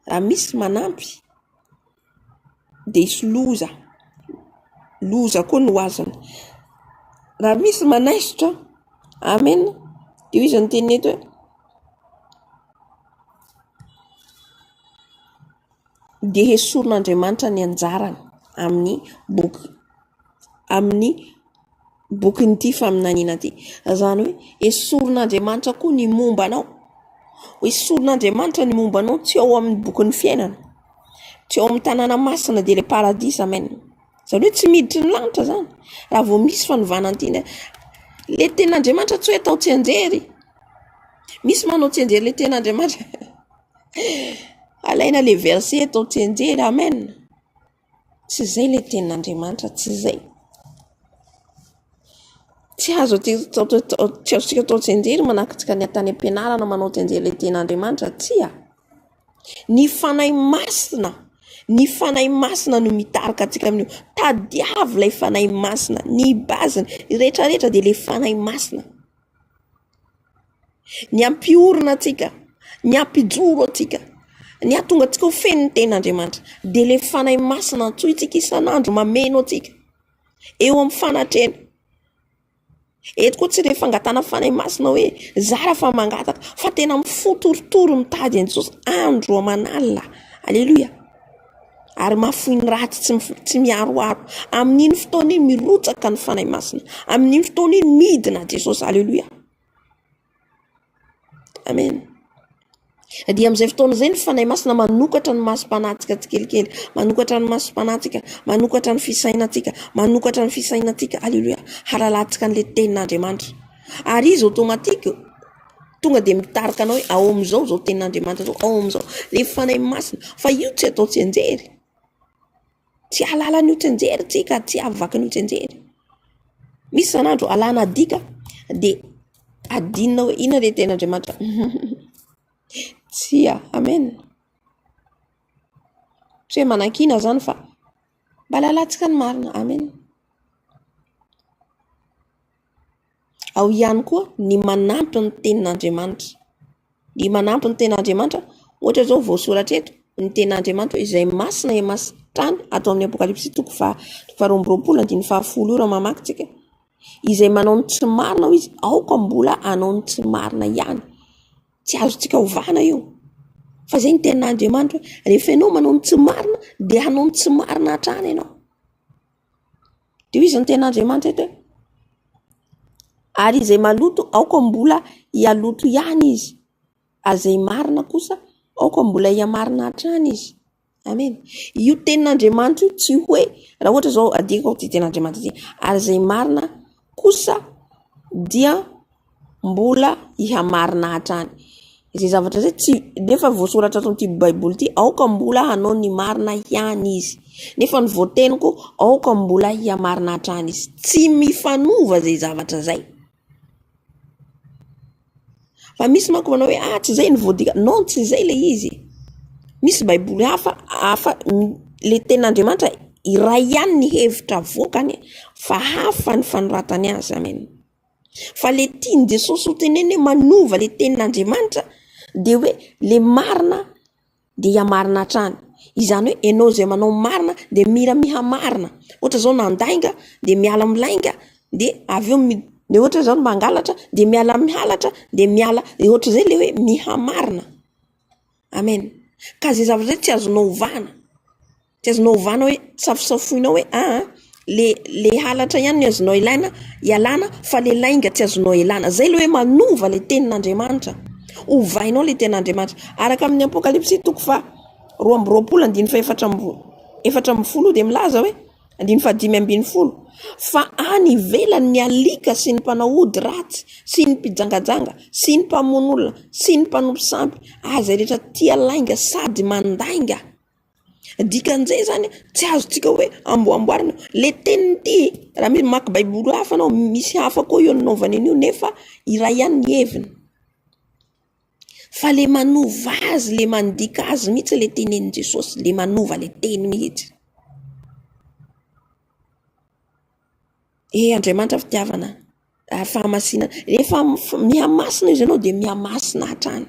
Raha misy manampy, dia hisy loza, loza koa no ho azony. Raha misy manaisotra, amen, dia hoy izy niteny eto hoe, dia hesorin'Andriamanitra ny anjarany amin'ny boky, amin'ny bokin'ity faminaniana ity. Izany hoe esorin'Andriamanitra koa ny momba anao. Esorin'Andriamanitra ny momba anao tsy ao amin'ny bokin'ny fiainana, tsy ao amin'ny tanàna masina dia ilay paradisa, amen. Izany hoe tsy miditry ny lanitra izany raha vao misy fanovana an'ity. Ilay tenin'Andriamanitra tsy hoe atao tsianjery. Misy manao tsianjery ilay tenin'Andriamanitra. Alaina ilay verset atao tsianjery, amen. Tsy izay ilay tenin'Andriamanitra, tsy izay. Tsy azo tsy azontsika atao tsianjery manahaka antsika ny tany am-pianarana manao tsianjery ilay tenin'Andriamanitra, tsia. Ny Fanahy Masina, ny Fanahy Masina no mitarika antsika amin'io. Tadiavo ilay Fanahy Masina, ny base-ny rehetrarehetra dia ilay Fanahy Masina. Ny hampiorina antsika, ny hampijoro antsika, ny hahatonga antsika ho feno ny tenin'Andriamanitra dia ilay Fanahy Masina antsointsika isan'andro mameno antsika eo amin'ny fanatrehana. Eto koa tsy ilay fangatahana Fanahy Masina hoe zara fa mangataka fa tena mifoha torotoro mitady an'i Jesosy andro aman'alina. Aleloia. Ary mahafoy ny ratsy tsy tsy miharoharo. Amin'iny fotoana iny mirotsaka ny Fanahy Masina. Amin'iny fotoana iny midina Jesosy. Aleloia. Amen. Dia amin'izay fotoana izay ny Fanahy Masina manokatra ny masom-panahintsika tsikelikely, manokatra ny masom-panahintsika, manokatra ny fisainantsika, manokatra ny fisainantsika. Aleloia. Halalantsika an'ilay tenin'Andriamanitra. Ary izy automatique tonga dia mitarika anao hoe ao amin'izao izao tenin'Andriamanitra izao, ao amin'izao. Ilay Fanahy Masina. Fa io tsy atao tsianjery. Tsy hahalala an'io tsianjery tsika, tsy hahavaky an'io tsianjery. Misy isan'andro alana adika dia adinina hoe inona ilay tenin'Andriamanitra. Tsia, amen. Tsy hoe manakiana izany fa mba lalantsika ny marina, amen. Ao ihany koa ny manampy ny tenin'Andriamanitra. Ny manampy ny tenin'Andriamanitra, ohatra izao voasoratra eto, ny tenin'Andriamanitra hoe izay masina himasina ato amin'ny Apokalypsy toko faha-22 andininy fahafolo io raha mamaky tsika. Izay manao ny tsy marina hoy izy, aoka mbola hanao ny tsy marina ihany. Tsy azontsika ovana io. Fa izay ny tenin'Andriamanitra hoe rehefa ianao manao ny tsy marina dia hanao ny tsy marina hatrany ianao. Dia hoy izy ny tenin'Andriamanitra eto hoe ary izay maloto aoka mbola hialoto ihany izy, ary izay marina kosa aoka mbola hihamarina hatrany izy. Amen. Io tenin'Andriamanitra io tsy hoe raha ohatra izao adikako ity tenin'Andriamanitra ity ary izay marina kosa dia mbola hihamarina hatrany. Izay zavatra izay tsy nefa voasoratra ato amin'ity baiboly ity aoka mbola hanao ny marina ihany izy. Nefa ny voateniko aoka mbola hihamarina hatrany izy. Tsy mifanova izay zavatra izay. Fa misy manko manao hoe ah tsy izay ny voadika. Non, tsy izay ilay izy. Misy baiboly hafa hafa le tenin'Andriamanitra iray ihany ny hevitra avoakany fa hafa ny fanoratany azy. Amen. Fa le tian'i Jesosy ho tenenina hoe manova le tenin'Andriamanitra dia hoe le marina dia hihamarina hatrany. Izany hoe ianao izay manao marina dia mila mihamarina. Ohatra izao nandainga dia miala amin'ny lainga dia avy eo mi- dia ohatra izao mangalatra dia miala amin'ny halatra dia miala, dia ohatr'izay ilay hoe mihamarina. Amen. Ka izay zavatra izay tsy azonao ovana. Tsy azonao ovana hoe safosafoinao hoe aa le le halatra ihany no azonao ilaina ialana fa le lainga tsy azonao ialana. Zay le hoe manova le tenin'Andriamanitra. Ovainao le tenin'Andriamanitra. Araka amin'ny Apokalypsy toko faha 22 andininy faha 14 dia milaza hoe andininy faha 15 fa any ivelany ny alika sy ny mpanao ody ratsy sy ny mpijangajanga sy ny mpamono olona sy ny mpanompo sampy ary izay rehetra tia lainga sady mandainga. Dikan'izay zany tsy azontsika hoe amboamboarina le teniny ity raha misy mamaky baiboly hafa anao misy hafa koa eo nanaovany an'io nefa iray ihany ny heviny fa le manova azy le mandika azy mihitsy le tenenin'i Jesosy le manova le teny mihitsy. E Andriamanitra fitiavana fahamasinana rehefa mihamasina izy ianao dia mihamasina hatrany.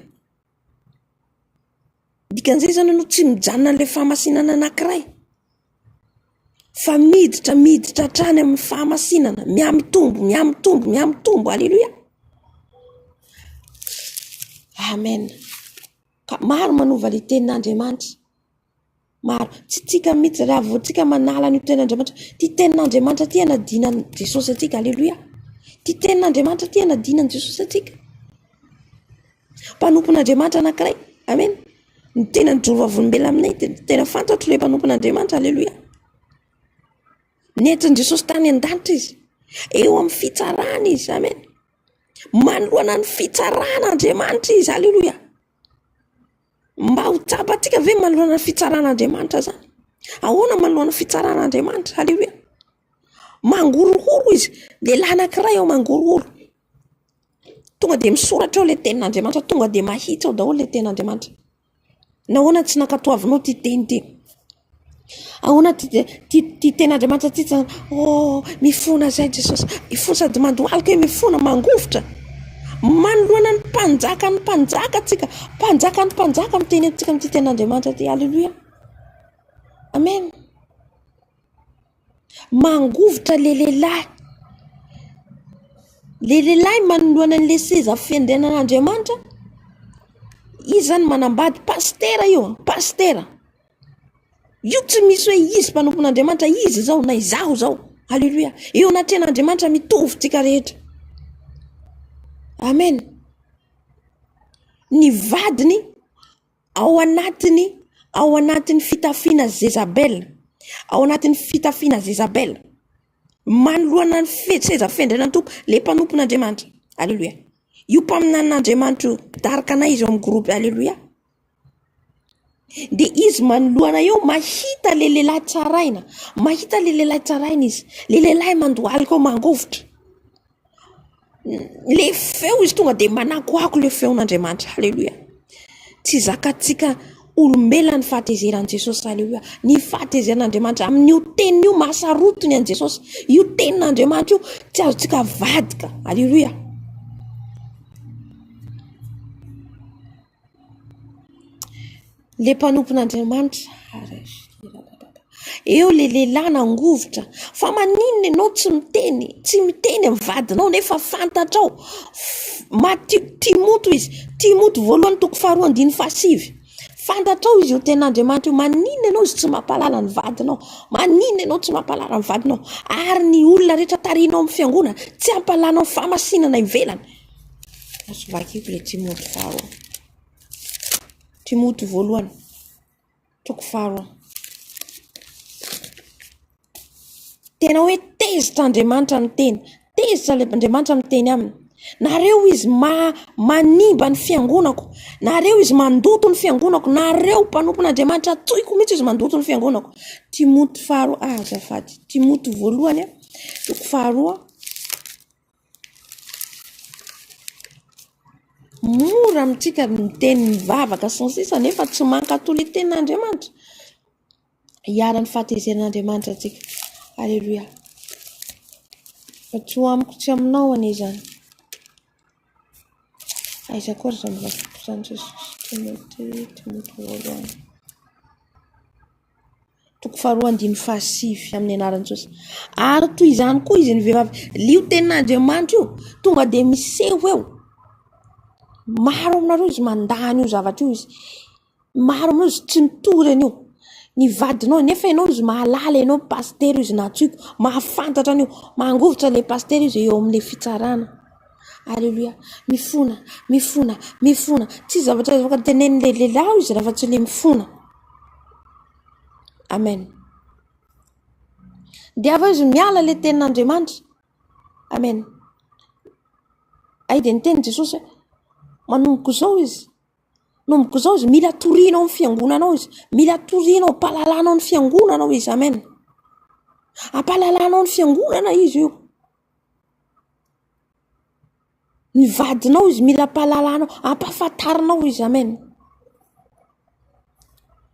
Dikan'izay zany ianao tsy mijanona an'ilay fahamasinana anankiray fa miditra miditra hatrany amin'ny fahamasinana, mihamitombo, mihamitombo, mihamitombo, aleloia. Amen. Ka maro manova ilay tenin'Andriamanitra. Maro. Tsy tsika mihitsy raha vao tsika manala an'io tenin'Andriamanitra. Ity tenin'Andriamanitra ity anadinan'i Jesosy antsika. Aleloia. Ity tenin'Andriamanitra ity anadinan'i Jesosy antsika. Mpanompon'Andriamanitra anankiray. Amen. Ny tena nijoro vavolombelona aminay dia tena fantatro ilay mpanompon'Andriamanitra. Aleloia. Nentin'i Jesosy tany an-danitra izy. Eo amin'ny fitsarana izy. Amen. Manoloana ny fitsaran'Andriamanitra izy. Aleloia. Mba ho tsapantsika ve manoloana ny fitsaran'Andriamanitra zany? Ahoana manoloana ny fitsaran'Andriamanitra? Aleloia. Mangorohoro izy. Lehilahy anankiray ao mangorohoro. Tonga dia misoratra ao ilay tenin'Andriamanitra, tonga dia mahitsy ao daholo ilay tenin'Andriamanitra. Nahoana tsy nankatoavinao ity teny ity? Ahoana ty ty ty tenin'Andriamanitra ty tsy oh mifona zay Jesosy, mifona sady mandohalika hoe mifona mangovitra. Manoloana ny mpanjakan'ny mpanjaka tsika, mpanjakan'ny mpanjaka miteny antsika amin'ity tenin'Andriamanitra ty. Alléluia. Amen. Mangovitra le lehilahy. Le lehilahy manoloana an'le seza fiandrianan'Andriamanitra, izy zany manambady pasitera io, pasitera. Io tsy misy hoe izy mpanompon'Andriamanitra, izy izao na izaho izao. Alléluia. Eo anatrehan'Andriamanitra mitovy tsika rehetra. Amen. Ny vadiny ao anatin'ny ao anatin'ny fitafiana Zezabela, ao anatin'ny fitafiana Zezabela, manoloana ny fe- seza fiandrianan'ny Tompo, le mpanompon'Andriamanitra. Alléluia. Io mpaminanin'Andriamanitra io, mpitarika anay izy ao amin'ny groupe. Alléluia. Dia izy manoloana eo mahita le lehilahy tsaraina, mahita le lehilahy tsaraina izy, le lehilahy mandohalika ao mangovitra. Le feo izy tonga dia manakoako le feon'Andriamanitra. Haleloia. Tsy zakantsika. Olombelona ny fahatezeran'i Jesosy. Aleloia. Ny fahatezeran'Andriamanitra amin'io teniny io mahasarotiny an'i Jesosy. Io tenin'Andriamanitra io tsy azontsika avadika. Aleloia. Le mpanompon'Andriamanitra. Eo le lehilahy nangovitra. Fa maninona ianao tsy miteny, tsy miteny amin'ny vadinao nefa fantatrao. Matio, Timoty izy, Timoty voalohany toko faharoa andininy fahasivy. Fantatrao izy io tenin'Andriamanitra io. Maninona ianao izy tsy mampahalala ny vadinao? Maninona ianao tsy mampahalala ny vadinao? Ary ny olona rehetra tarihinao amin'ny fiangonana, tsy ampahalanao fahamasinana ivelany. Azo vakiko le Timoty faharoa. Timoty voalohany, toko faharoa. Tena hoe tezitra Andriamanitra miteny, tezitra ilay Andriamanitra miteny aminy. Nareo izy ma- manimba ny fiangonako, nareo izy mandoto ny fiangonako, nareo mpanompon'Andriamanitra toiko mihitsy izy mandoto ny fiangonako. Timoty faharoa, ah, azafady, Timoty voalohany, toko faharoa. Mora amintsika ny miteny mivavaka sy ny sisa nefa tsy mankatò ilay tenin'Andriamanitra. Iharan'ny fahatezeran'Andriamanitra antsika. Aleloia. Fa tsy ho amiko tsy aminao anie izany. Aiza koa ry izany vakiko izany Jesosy. Timoty, Timoty voalohany. Toko faharoa andininy fahasivy amin'ny anaran'i Jesosy. Ary toy izany koa izy ny vehivavy. Io tenin'Andriamanitra io tonga dia miseho eo. Maro aminareo izy mandà an'io zavatra io izy. Maro aminareo izy tsy mitory an'io. Ny vadinao nefa ianao izy mahalala ianao pasitera izy nantsoiko mahafantatra an'io. Mangovitra ilay pasitera izy eo amin'ilay fitsarana. Aleloia. Mifona, mifona, mifona. Tsy zavatra afaka tenenin'ilay lehilahy izy raha fa tsy ilay mifona. Amen. Dia avy eo izy miala ilay tenin'Andriamanitra. Amen. Ay dia niteny Jesosy hoe manomboka izao izy. Manomboka izao izy mila toriana ao amin'ny fiangonana ao izy. Mila toriana ao ampahalalana ao ny fiangonana ao izy. Amen. Ampahalalana ao ny fiangonana izy io. Ny vadinao izy mila ampahalalanao, ampahafantarinao izy, amen.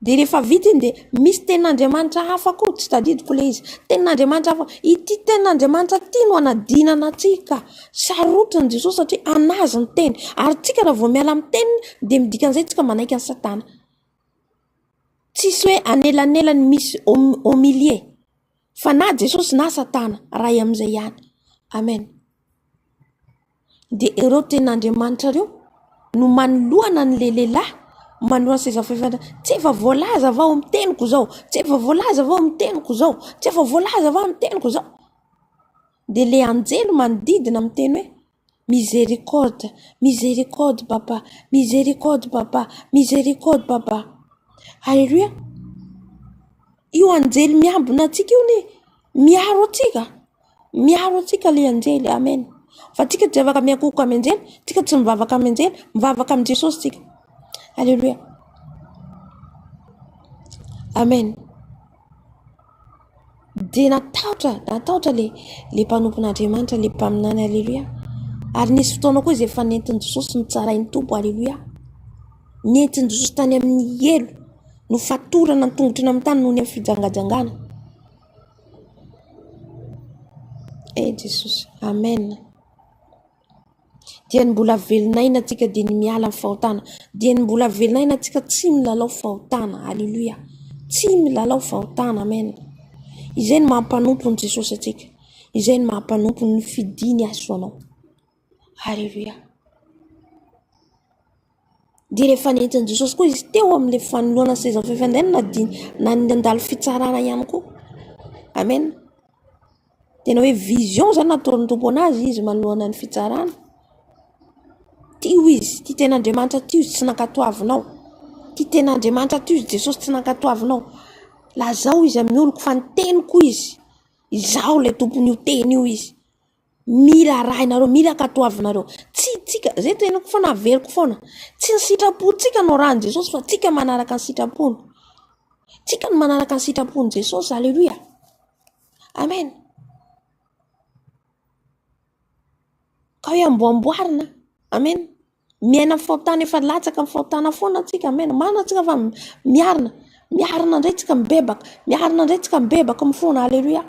Dia rehefa vita iny dia misy tenin'Andriamanitra hafa koa, tsy tadidiko ilay izy. Tenin'Andriamanitra hafa, ity tenin'Andriamanitra ity no anadinana antsika. Sarotiny Jesosy satria an'azy ny teny. Ary tsika raha vao miala amin'ny teniny dia midika an'izay tsika manaiky an'i Satana. Tsisy hoe anelanelany misy au milieu. Fa na Jesosy na Satana, ray amin'izay ihany. Amen. Dia ireo tenin'Andriamanitra ireo no manoloana an'ilay lehilahy, manoloana seza fahefana. Tsy efa voalaza va ao amin'ny teniko izao? Tsy efa voalaza va ao amin'ny teniko izao? Tsy efa voalaza va amin'ny teniko izao? Dia ilay anjely manodidina miteny hoe Miséricorde, miséricorde papa, miséricorde papa, miséricorde papa. Alléluia. Io anjely miambina antsika io anie, miaro antsika, miaro antsika ilay anjely, amen. Fa tsika tsy afaka miankohoka amin'ny anjely, tsika tsy mivavaka amin'ny anjely, mivavaka amin'i Jesosy tsika. Alléluia. Amen. Dia natahotra, natahotra le le mpanompon'Andriamanitra, le mpaminany, aleloia. Ary nisy fotoana koa izy efa nentin'i Jesosy nitsarain'ny Tompo, aleloia. Nentin'i Jesosy tany amin'ny helo, nofatorana ny tongotry ny amin'ny tany noho ny amin'ny fijangajangana. Eh Jesosy, amen. Dia ny mbola velon'aina antsika dia ny miala amin'ny fahotana. Dia ny mbola velon'aina antsika tsy milalao fahotana. Alléluia. Tsy milalao fahotana. Amen. Izay no maha mpanompon'i Jesosy antsika. Izay no maha mpanompo ny fidiny azy ho anao. Alléluia. Dia rehefa nentin'i Jesosy koa izy teo amin'ilay fanoloana seza fifandrainana dia nandalo fitsarana ihany koa. Amen. Tena hoe vision zany nataon'ny Tompo anazy izy manoloana ny fitsarana. Tio izy, tia tena Andriamanitra tio izy tsy nankatoavinao. Tia tena Andriamanitra tio izy Jesosy tsy nankatoavinao. Lazao izy amin'ny oloko fa ny teniko izy. Izaho ilay tompon'io teny io izy. Mila arahinareo, mila ankatoavinareo. Tsy tsika, zay teniko foana, averiko foana. Tsy ny sitrapontsika no arahin'i Jesosy fa tsika manaraka ny sitrapony. Tsika no manaraka ny sitrapon'i Jesosy, aleloia. Amen. Ka hoe amboamboarina. Amen. Miaina amin'ny fahotana efa latsaka amin'ny fahotana foana antsika. Amen. Marina antsika fa miarina. Miarina indray tsika mibebaka. Miarina indray tsika mibebaka mifona. Aleloia.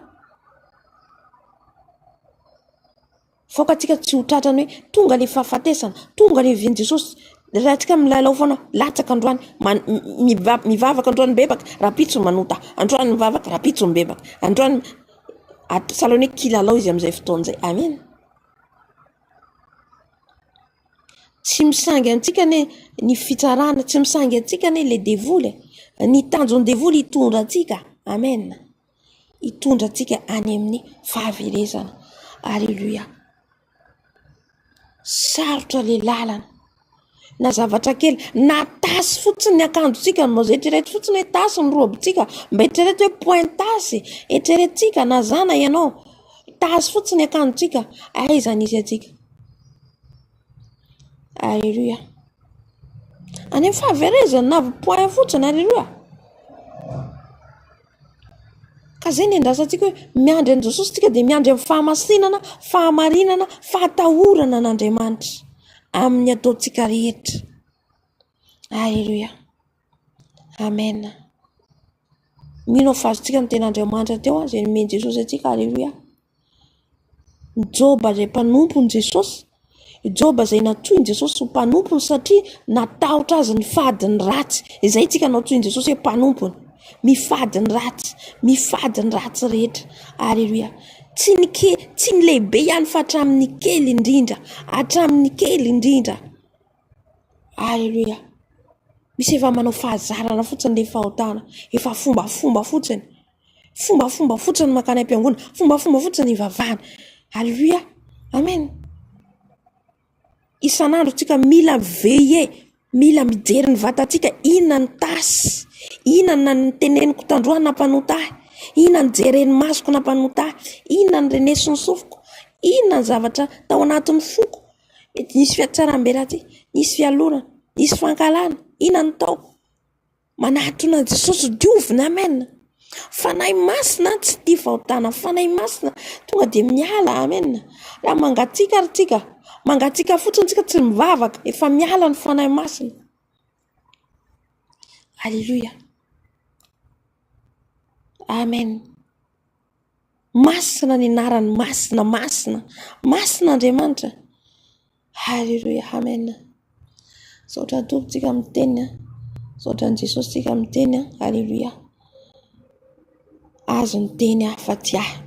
Faoka antsika tsy ho tratrany hoe tonga le fahafatesana, tonga le vian'i Jesosy. Raha antsika milalao foana, latsaka androany, mivavaka androany mibebaka, rahampitso manota. Androany mivavaka, rahampitso mibebaka. Androany, sahala hoe kilalao izy amin'izay fotoana izay. Amen. Tsy misangy antsika anie ny fitsarana, tsy misangy antsika anie le devoly e. Ny tanjon'ny devoly hitondra antsika. Amen. Hitondra antsika any amin'ny fahaverezana. Aleloia. Sarotra le lalana. Na zavatra kely, na tasy fotsiny ny akanjontsika, mba eritrereto fotsiny hoe tasy ny robintsika, mba eritrereto hoe point tasy, eritreretintsika na zana ianao, tasy fotsiny ny akanjontsika, aiza nisy antsika? Aleloia. Any amin'ny fahaverezana na point fotsiny, aleloia. Ka izay ny andrasantsika hoe miandry an'i Jesosy tsika dia miandry amin'ny fahamasinana, fahamarinana, fahatahorana an'Andriamanitra amin'ny ataontsika rehetra. Aleloia. Amen. Mino aho fa azontsika ny tenin'Andriamanitra teo, izay nomen'i Jesosy antsika. Aleloia. Joba izay mpanompon'i Jesosy, Joba izay nantsoin'i Jesosy ho mpanompony satria natahotra azy nifady ny ratsy. Izay tsika no antsoin'i Jesosy hoe mpanompony. Mifady ny ratsy, mifady ny ratsy rehetra. Aleloia. Tsy ny ke, tsy ny lehibe ihany fa hatramin'ny kely indrindra, hatramin'ny kely indrindra. Aleloia. Misy efa manao fahazarana fotsiny le fahotana, efa fombafomba fotsiny. Fombafomba fotsiny mankany am-piangonana, fombafomba fotsiny ivavahana. Aleloia, amen. Isan'andro tsika mila mi-veiller, mila mijery ny vatantsika, inona ny tasy, inona ny noteneniko tandroany nampanota ahy, inona ny jeren'ny masoko nampanota ahy, inona ny renesin'ny sofiko, inona ny zavatra tao anatin'ny foko, mety nisy fihatsaram-belatsihy, nisy fialonana, nisy fankahalana, inona no tao. Manatona an'i Jesosy diovina amen. Fanahy masina tsy tia fahotana, fanahy masina tonga dia miala amen. Raha mangatsiaka ary tsika, mangatsiaka fotsiny tsika tsy mivavaka, efa miala ny fanahy masina. Alléluia. Amen. Masina ny anarany, masina, masina, masina Andriamanitra. Haleloia amen. Misaotra ny Tompo tsika amin'ny teniny a. Misaotra an'i Jesosy tsika amin'ny teniny a. Haleloia. Azy ny teny aho fa tsy ahy.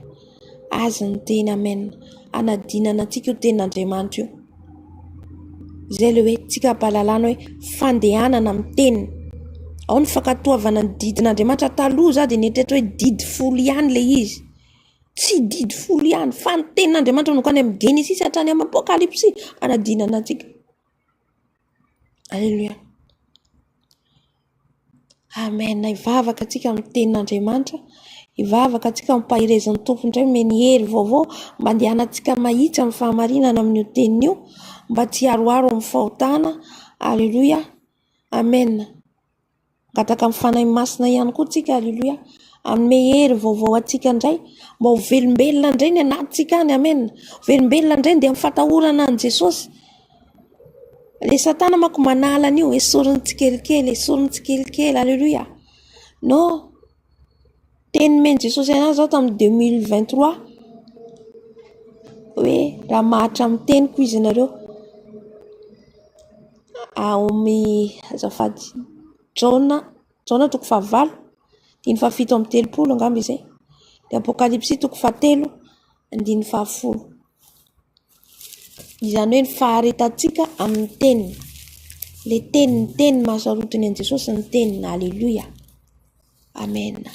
Azy ny teny amen. Anadinana antsika io tenin'Andriamanitra io. Izay ilay hoe tsika ampahalalana hoe fandehanana amin'ny teniny. Ao ny fankatoavana ny didin'Andriamanitra taloha za dia nieritreritra hoe didy folo ihany ilay izy. Tsy didy folo ihany fa ny tenin'Andriamanitra manomboka any amin'ny Genesisy hatrany amin'ny Apokalypsy hanadinana antsika. Aleloia. Amen. Hivavaka antsika amin'ny tenin'Andriamanitra. Hivavaka antsika ampaherezan'ny Tompo indray omeny hery vaovao mba handehanantsika mahitsy amin'ny fahamarinana amin'io teniny io mba tsy hiharoharo amin'ny fahotana. Aleloia. Amen. Mangataka amin'ny Fanahy Masina ihany koa tsika, aleloia, hanome hery vaovao antsika indray, mba ho velombelona indray ny anatintsika any, amen. Ho velombelona indray dia amin'ny fatahorana an'i Jesosy. Le satana manko manala an'io, esoriny tsikelikely, esoriny tsikelikely, aleloia. Non, teny nomen'i Jesosy anahy zao tamin'ny 2023 hoe raha maharitra amin'ny teniko izy nareo. Ao amin'ny azafady Jaona, Jaona toko fahavalo, andininy fahafito amby telopolo angamba izay. Dia Apokalypsy toko fahatelo, andininy fahafolo. Izany hoe ny faharetantsika amin'ny teniny. Ilay teny, ny teny mahasarotiny an'i Jesosy ny teniny. Aleloia. Amen.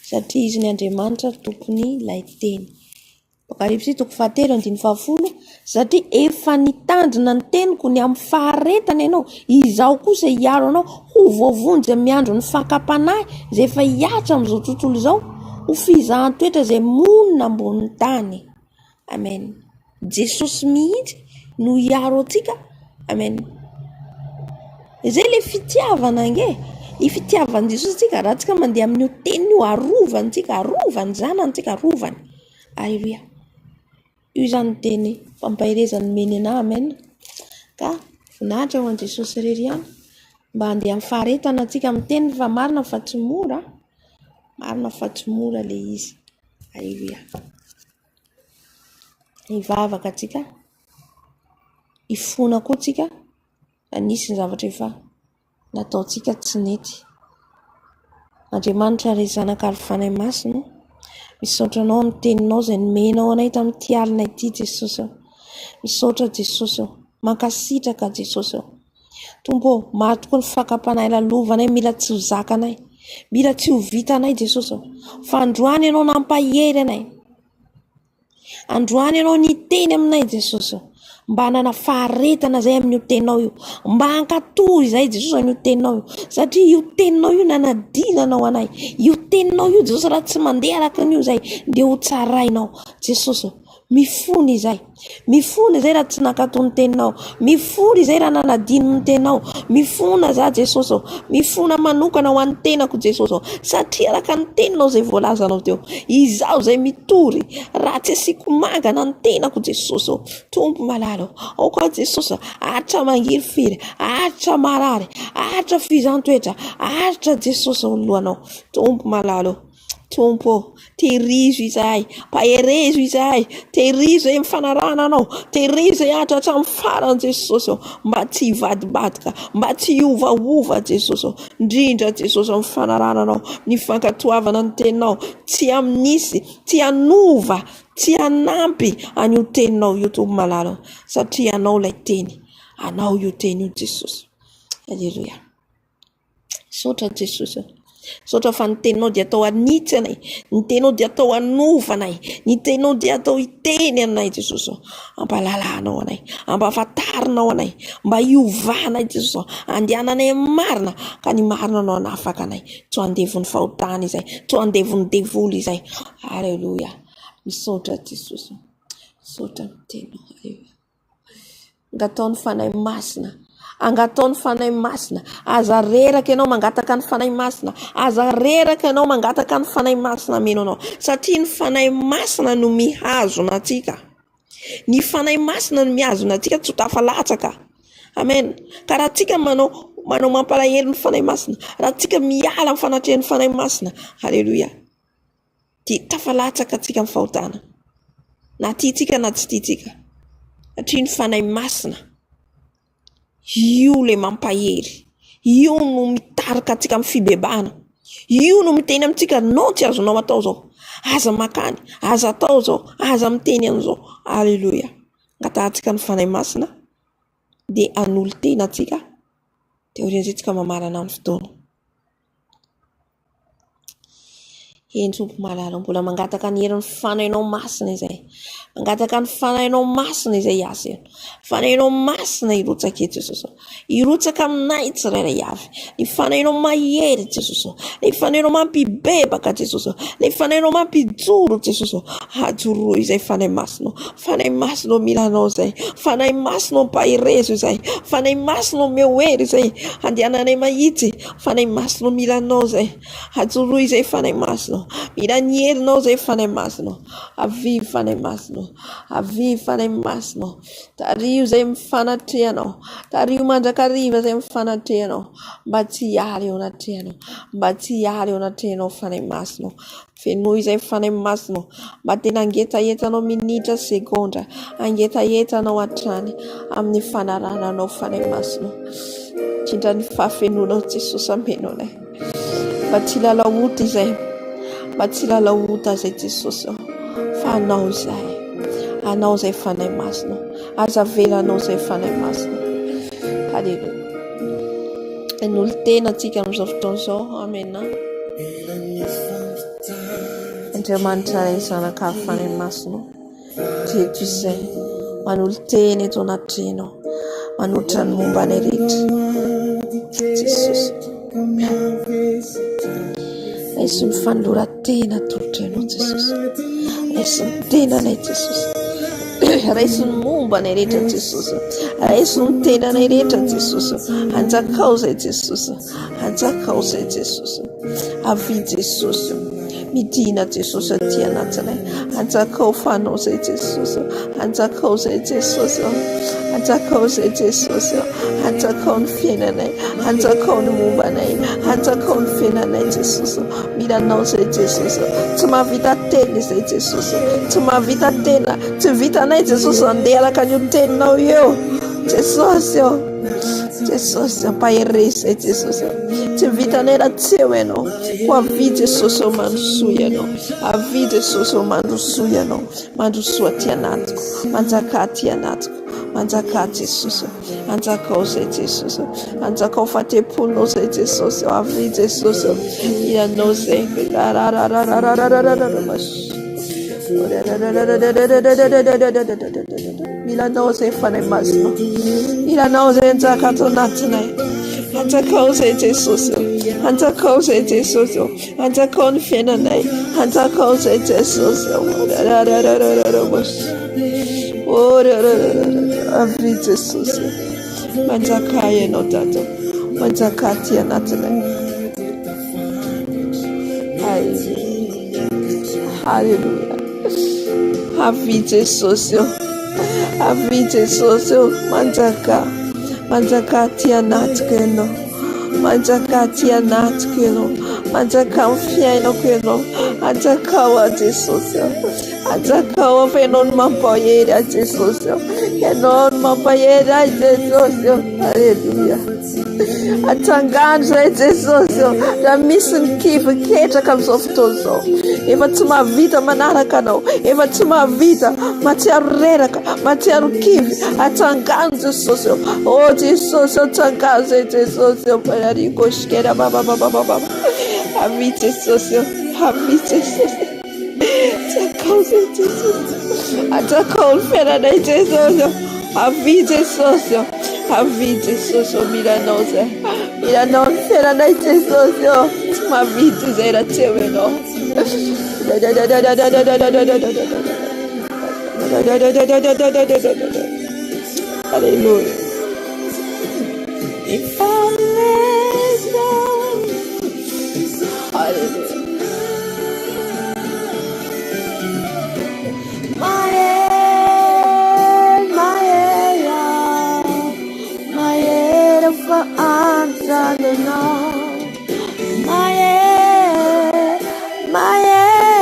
Satria izy ny Andriamanitra tompony ilay teny. Apokalypsy toko fahatelo andininy fahafolo, Satria efa nitandrina ny teniko ny amin'ny faharetana ianao, izaho kosa hiaro anao ho voavonjy amin'ny andron'ny fakam-panahy izay efa hihatra amin'izao tontolo izao, ho fizahan-toetra izay monina ambonin'ny tany. Amen. Jesosy mihitsy no hiaro antsika. Amen. Izay ilay fitiavana ange. Ny fitiavan'i Jesosy antsika, raha tsika mandeha amin'io teniny io, arovany tsika, arovany zanany tsika, arovany. Aleloia. Io izany ny teny fampaherezana nomeny anah, amen. Ka. Voninahitra ho an'i Jesosy irery ihany. Mba handeha amin'ny faharetana antsika amin'ny teniny fa marina fa tsy mora. Marina fa tsy mora ilay izy. Aleloia. Hivavaka antsika. Hifona koa tsika. Raha nisy ny zavatra efa nataontsika tsy nety. Andriamanitra ry Zanaka ary Fanahy Masina, misaotra Anao amin'ny Teninao izay nomenao anay tamin'ity alina ity Jesosy ô. Misaotra Jesosy ô. Mankasitraka Jesosy ô. Tompo ô, maro tokoa ny fakam-panahy lalovanay mila tsy ho zakanay, mila tsy ho vitanay Jesosy ô. Fa androany Ianao nampahery anay. Androany Ianao niteny aminay Jesosy ô, mba hanana faharetana izay amin'io teninao io, mba hankatò izay Jesosy an'io teninao io, satria io teninao io nanadinanao anay, io teninao io Jesosy raha tsy mandeha araka an'io izay dia ho tsarainao Jesosy ô. Mifona izay, mifona izay raha tsy nankatò ny teninao, mifona izay raha nanadino ny teninao, mifona za Jesosy ô, mifona manokana ho an'ny tenako Jesosy ô, satria araka ny teninao izay voalazanao teo, izaho izay mitory, raha tsy asiako mangana ny tenako Jesosy ô, Tompo malala ô, aoka Jesosy haharitra mangirifiry, haharitra marary, haharitra fizan-toetra, haharitra Jesosy eo anoloanao, Tompo malala ô. Tompo ô, tehirizo izahay, mpaherezo izahay, tehirizo izay mifanarahana Anao, tehirizo izay hatra hatramin'ny farany Jesosy ô, mba tsy hivadibadika, mba tsy hiovaova Jesosy ô, indrindra Jesosy amin'ny fanarahana Anao, ny fankatoavana ny Teninao, tsy amin'isy, tsy hanova, tsy hanampy an'io Teninao io Tompo malala ô, satria Anao ilay Teny, Anao io Teny io Jesosy. Aleloia. Misaotra Jesosy ô. Misaotra fa ny teninao dia atao hanitsy anay, ny teninao dia atao hanova anay, ny teninao dia atao hiteny anay Jesosy ô. Ampahalalanao anay, ampahafantarinao anay, mba hiovanay Jesosy ô. Andehananay amin'ny marina ka ny marina no hanafaka anay. Tsy ho andevon'ny fahotana izay, tsy ho andevon'ny devoly izay. Aleloia. Misaotra Jesosy ô. Misaotra ny teninao. Aleloia. Angatao ny Fanahy Masina. Angatao ny Fanahy Masina. Aza reraka ianao mangataka ny Fanahy Masina. Aza reraka ianao mangataka ny Fanahy Masina hameno anao. Satria ny Fanahy Masina no mihazona antsika. Ny Fanahy Masina no mihazona antsika tsy ho tafalatsaka. Amen. Ka raha tsika manao manao mampalahelo ny Fanahy Masina, raha tsika miala amin'ny fanatrehan'ny Fanahy Masina, Alléluia. dia tafalatsaka antsika amin'ny fahotana, na tiantsika na tsy tiantsika, satria ny Fanahy Masina io ilay mampahery, io no mitarika antsika amin'ny fibebahana, io no miteny amintsika non tsy azonao atao izao, aza makany, aza atao izao, aza miteny an'izao, aleloia. Angatahantsika ny Fanahy Masina dia hanolo-tena antsika, dia aorian'izay tsika mamarana ny fotoana. Eny Tompo malala, mbola mangataka ny herin'ny Fanahinao Masina izay. Mangataka ny Fanahinao Masina izay hiasa eto. Fanahinao Masina hirotsaka eto Jesosy. Hirotsaka aminay tsirairay avy. Ny Fanahinao mahery Jesosy. Ny Fanahinao mampibebaka Jesosy. Ny Fanahinao mampijoro Jesosy. Ajoroy izay Fanahy Masina. Fanahy Masina mila anao izay. Fanahy Masina ampaherezo izay. Fanahy Masina omeo hery izay. Andehananay mahitsy. Fanahy Masina mila anao izay. Ajoroy izay Fanahy Masina. Mila ny herinao izay Fanahy Masina. Avia Fanahy Masina. Avia Fanahy Masina. Tariho izay mifanatrehanao. Tariho mandrakariva izay mifanatrehanao. Mba tsy hiala eo anatrehanao. Mba tsy hiala eo anatrehanao Fanahy Masina. Fenoy izay Fanahy Masina ô. Mba tena hangetaheta anao minitra segondra. Hangetaheta anao hatrany amin'ny fanarahana anao Fanahy Masina ô. Indrindra ny fahafenoanao Jesosy ameno anay. Mba tsy hilalao ota izay. Mba tsy hilalao ota izay Jesosy ô. Fa anao izay. Anao izay Fanahy Masina ô. Aza avela anao izay Fanahy Masina. Haleloia. Hanolo-tena antsika amin'izao fotoana izao. Amena. Andriamanitra Ray Zanaka ary Fanahy Masina, reto izay manolo-tena eto anatrehanao, manolotra ny momba anay rehetra. Jesosy. Raiso ny fanoloran-tena atolotra anao Jesosy. Raiso ny tenanay Jesosy. Raiso ny momba anay rehetra Jesosy. Raiso ny tenanay rehetra Jesosy. Anjakao izay Jesosy. Anjakao izay Jesosy. Avia Jesosy. Midina Jesosy aty anatinay. Anjakao fanao izay Jesosy. Anjakao izay Jesosy. Anjakao izay Jesosy. Anjakao ny fiainanay. Anjakao ny momba anay. Anjakao ny fiainanay Jesosy. Mila anao izay Jesosy. Tsy mahavita tena izay Jesosy. Tsy mahavita tena. Tsy vitanay Jesosy andeha araka an'io teninao io. Jesosy ô. Jesosy ampaherezo izay Jesosy. Tsy vitanay raha tsy eo ianao. Ho avia Jesosy ô mandrosoa ianao. Avia Jesosy ô mandrosoa ianao. Mandrosoa aty anatiko. Manjakà aty anatiko. Manjakà Jesosy. Anjakao izay Jesosy. Anjakao fatemponao izay Jesosy. Avia Jesosy. Ianao izay. Mila anao izay Fanahy Masina. Mila anao izay anjaka ato anatinay. Anjakao izay Jesosy. Anjakao izay Jesosy. Anjakao ny fiainanay. Anjakao izay Jesosy. Avia Jesosy. Manjakà ianao Dada. Manjakà aty anatinay. Haleloia. Avia Jesosy ô. Avia Jesosy ô. Manjakà. Manjakà aty anatiko ianao. Manjakà aty anatiko ianao. Manjakà amin'ny fiainako ianao. Anjakao aho Jesosy ô. Anjakao aho fa ianao no mampahery ahy Jesosy ô. Ianao no mampahery ahy Jesosy ô. Aleloia. Atsangano izay Jesosy ô. Raha misy ny kivy ketraka amin'izao fotoana izao, efa tsy mahavita manaraka anao, efa tsy mahavita, mahatsiaro reraka, mahatsiaro kivy, atsangano Jesosy ô. Oh Jesosy ô, atsangano izay Jesosy ô. Parariko shikera ba ba ba ba ba ba. Avia Jesosy ô, avia Jesosy. Atsangao izay Jesosy. Atsangao ny fiainanay Jesosy ô. Avia Jesosy ô. Avia Jesosy ô, mila anao zay. Mila anao ny fiainanay Jesosy ô. Tsy mahavita izay raha tsy eo ianao. Alléluia. Alléluia. Mahery, mahery aho, mahery fa an-tananao. Mahery.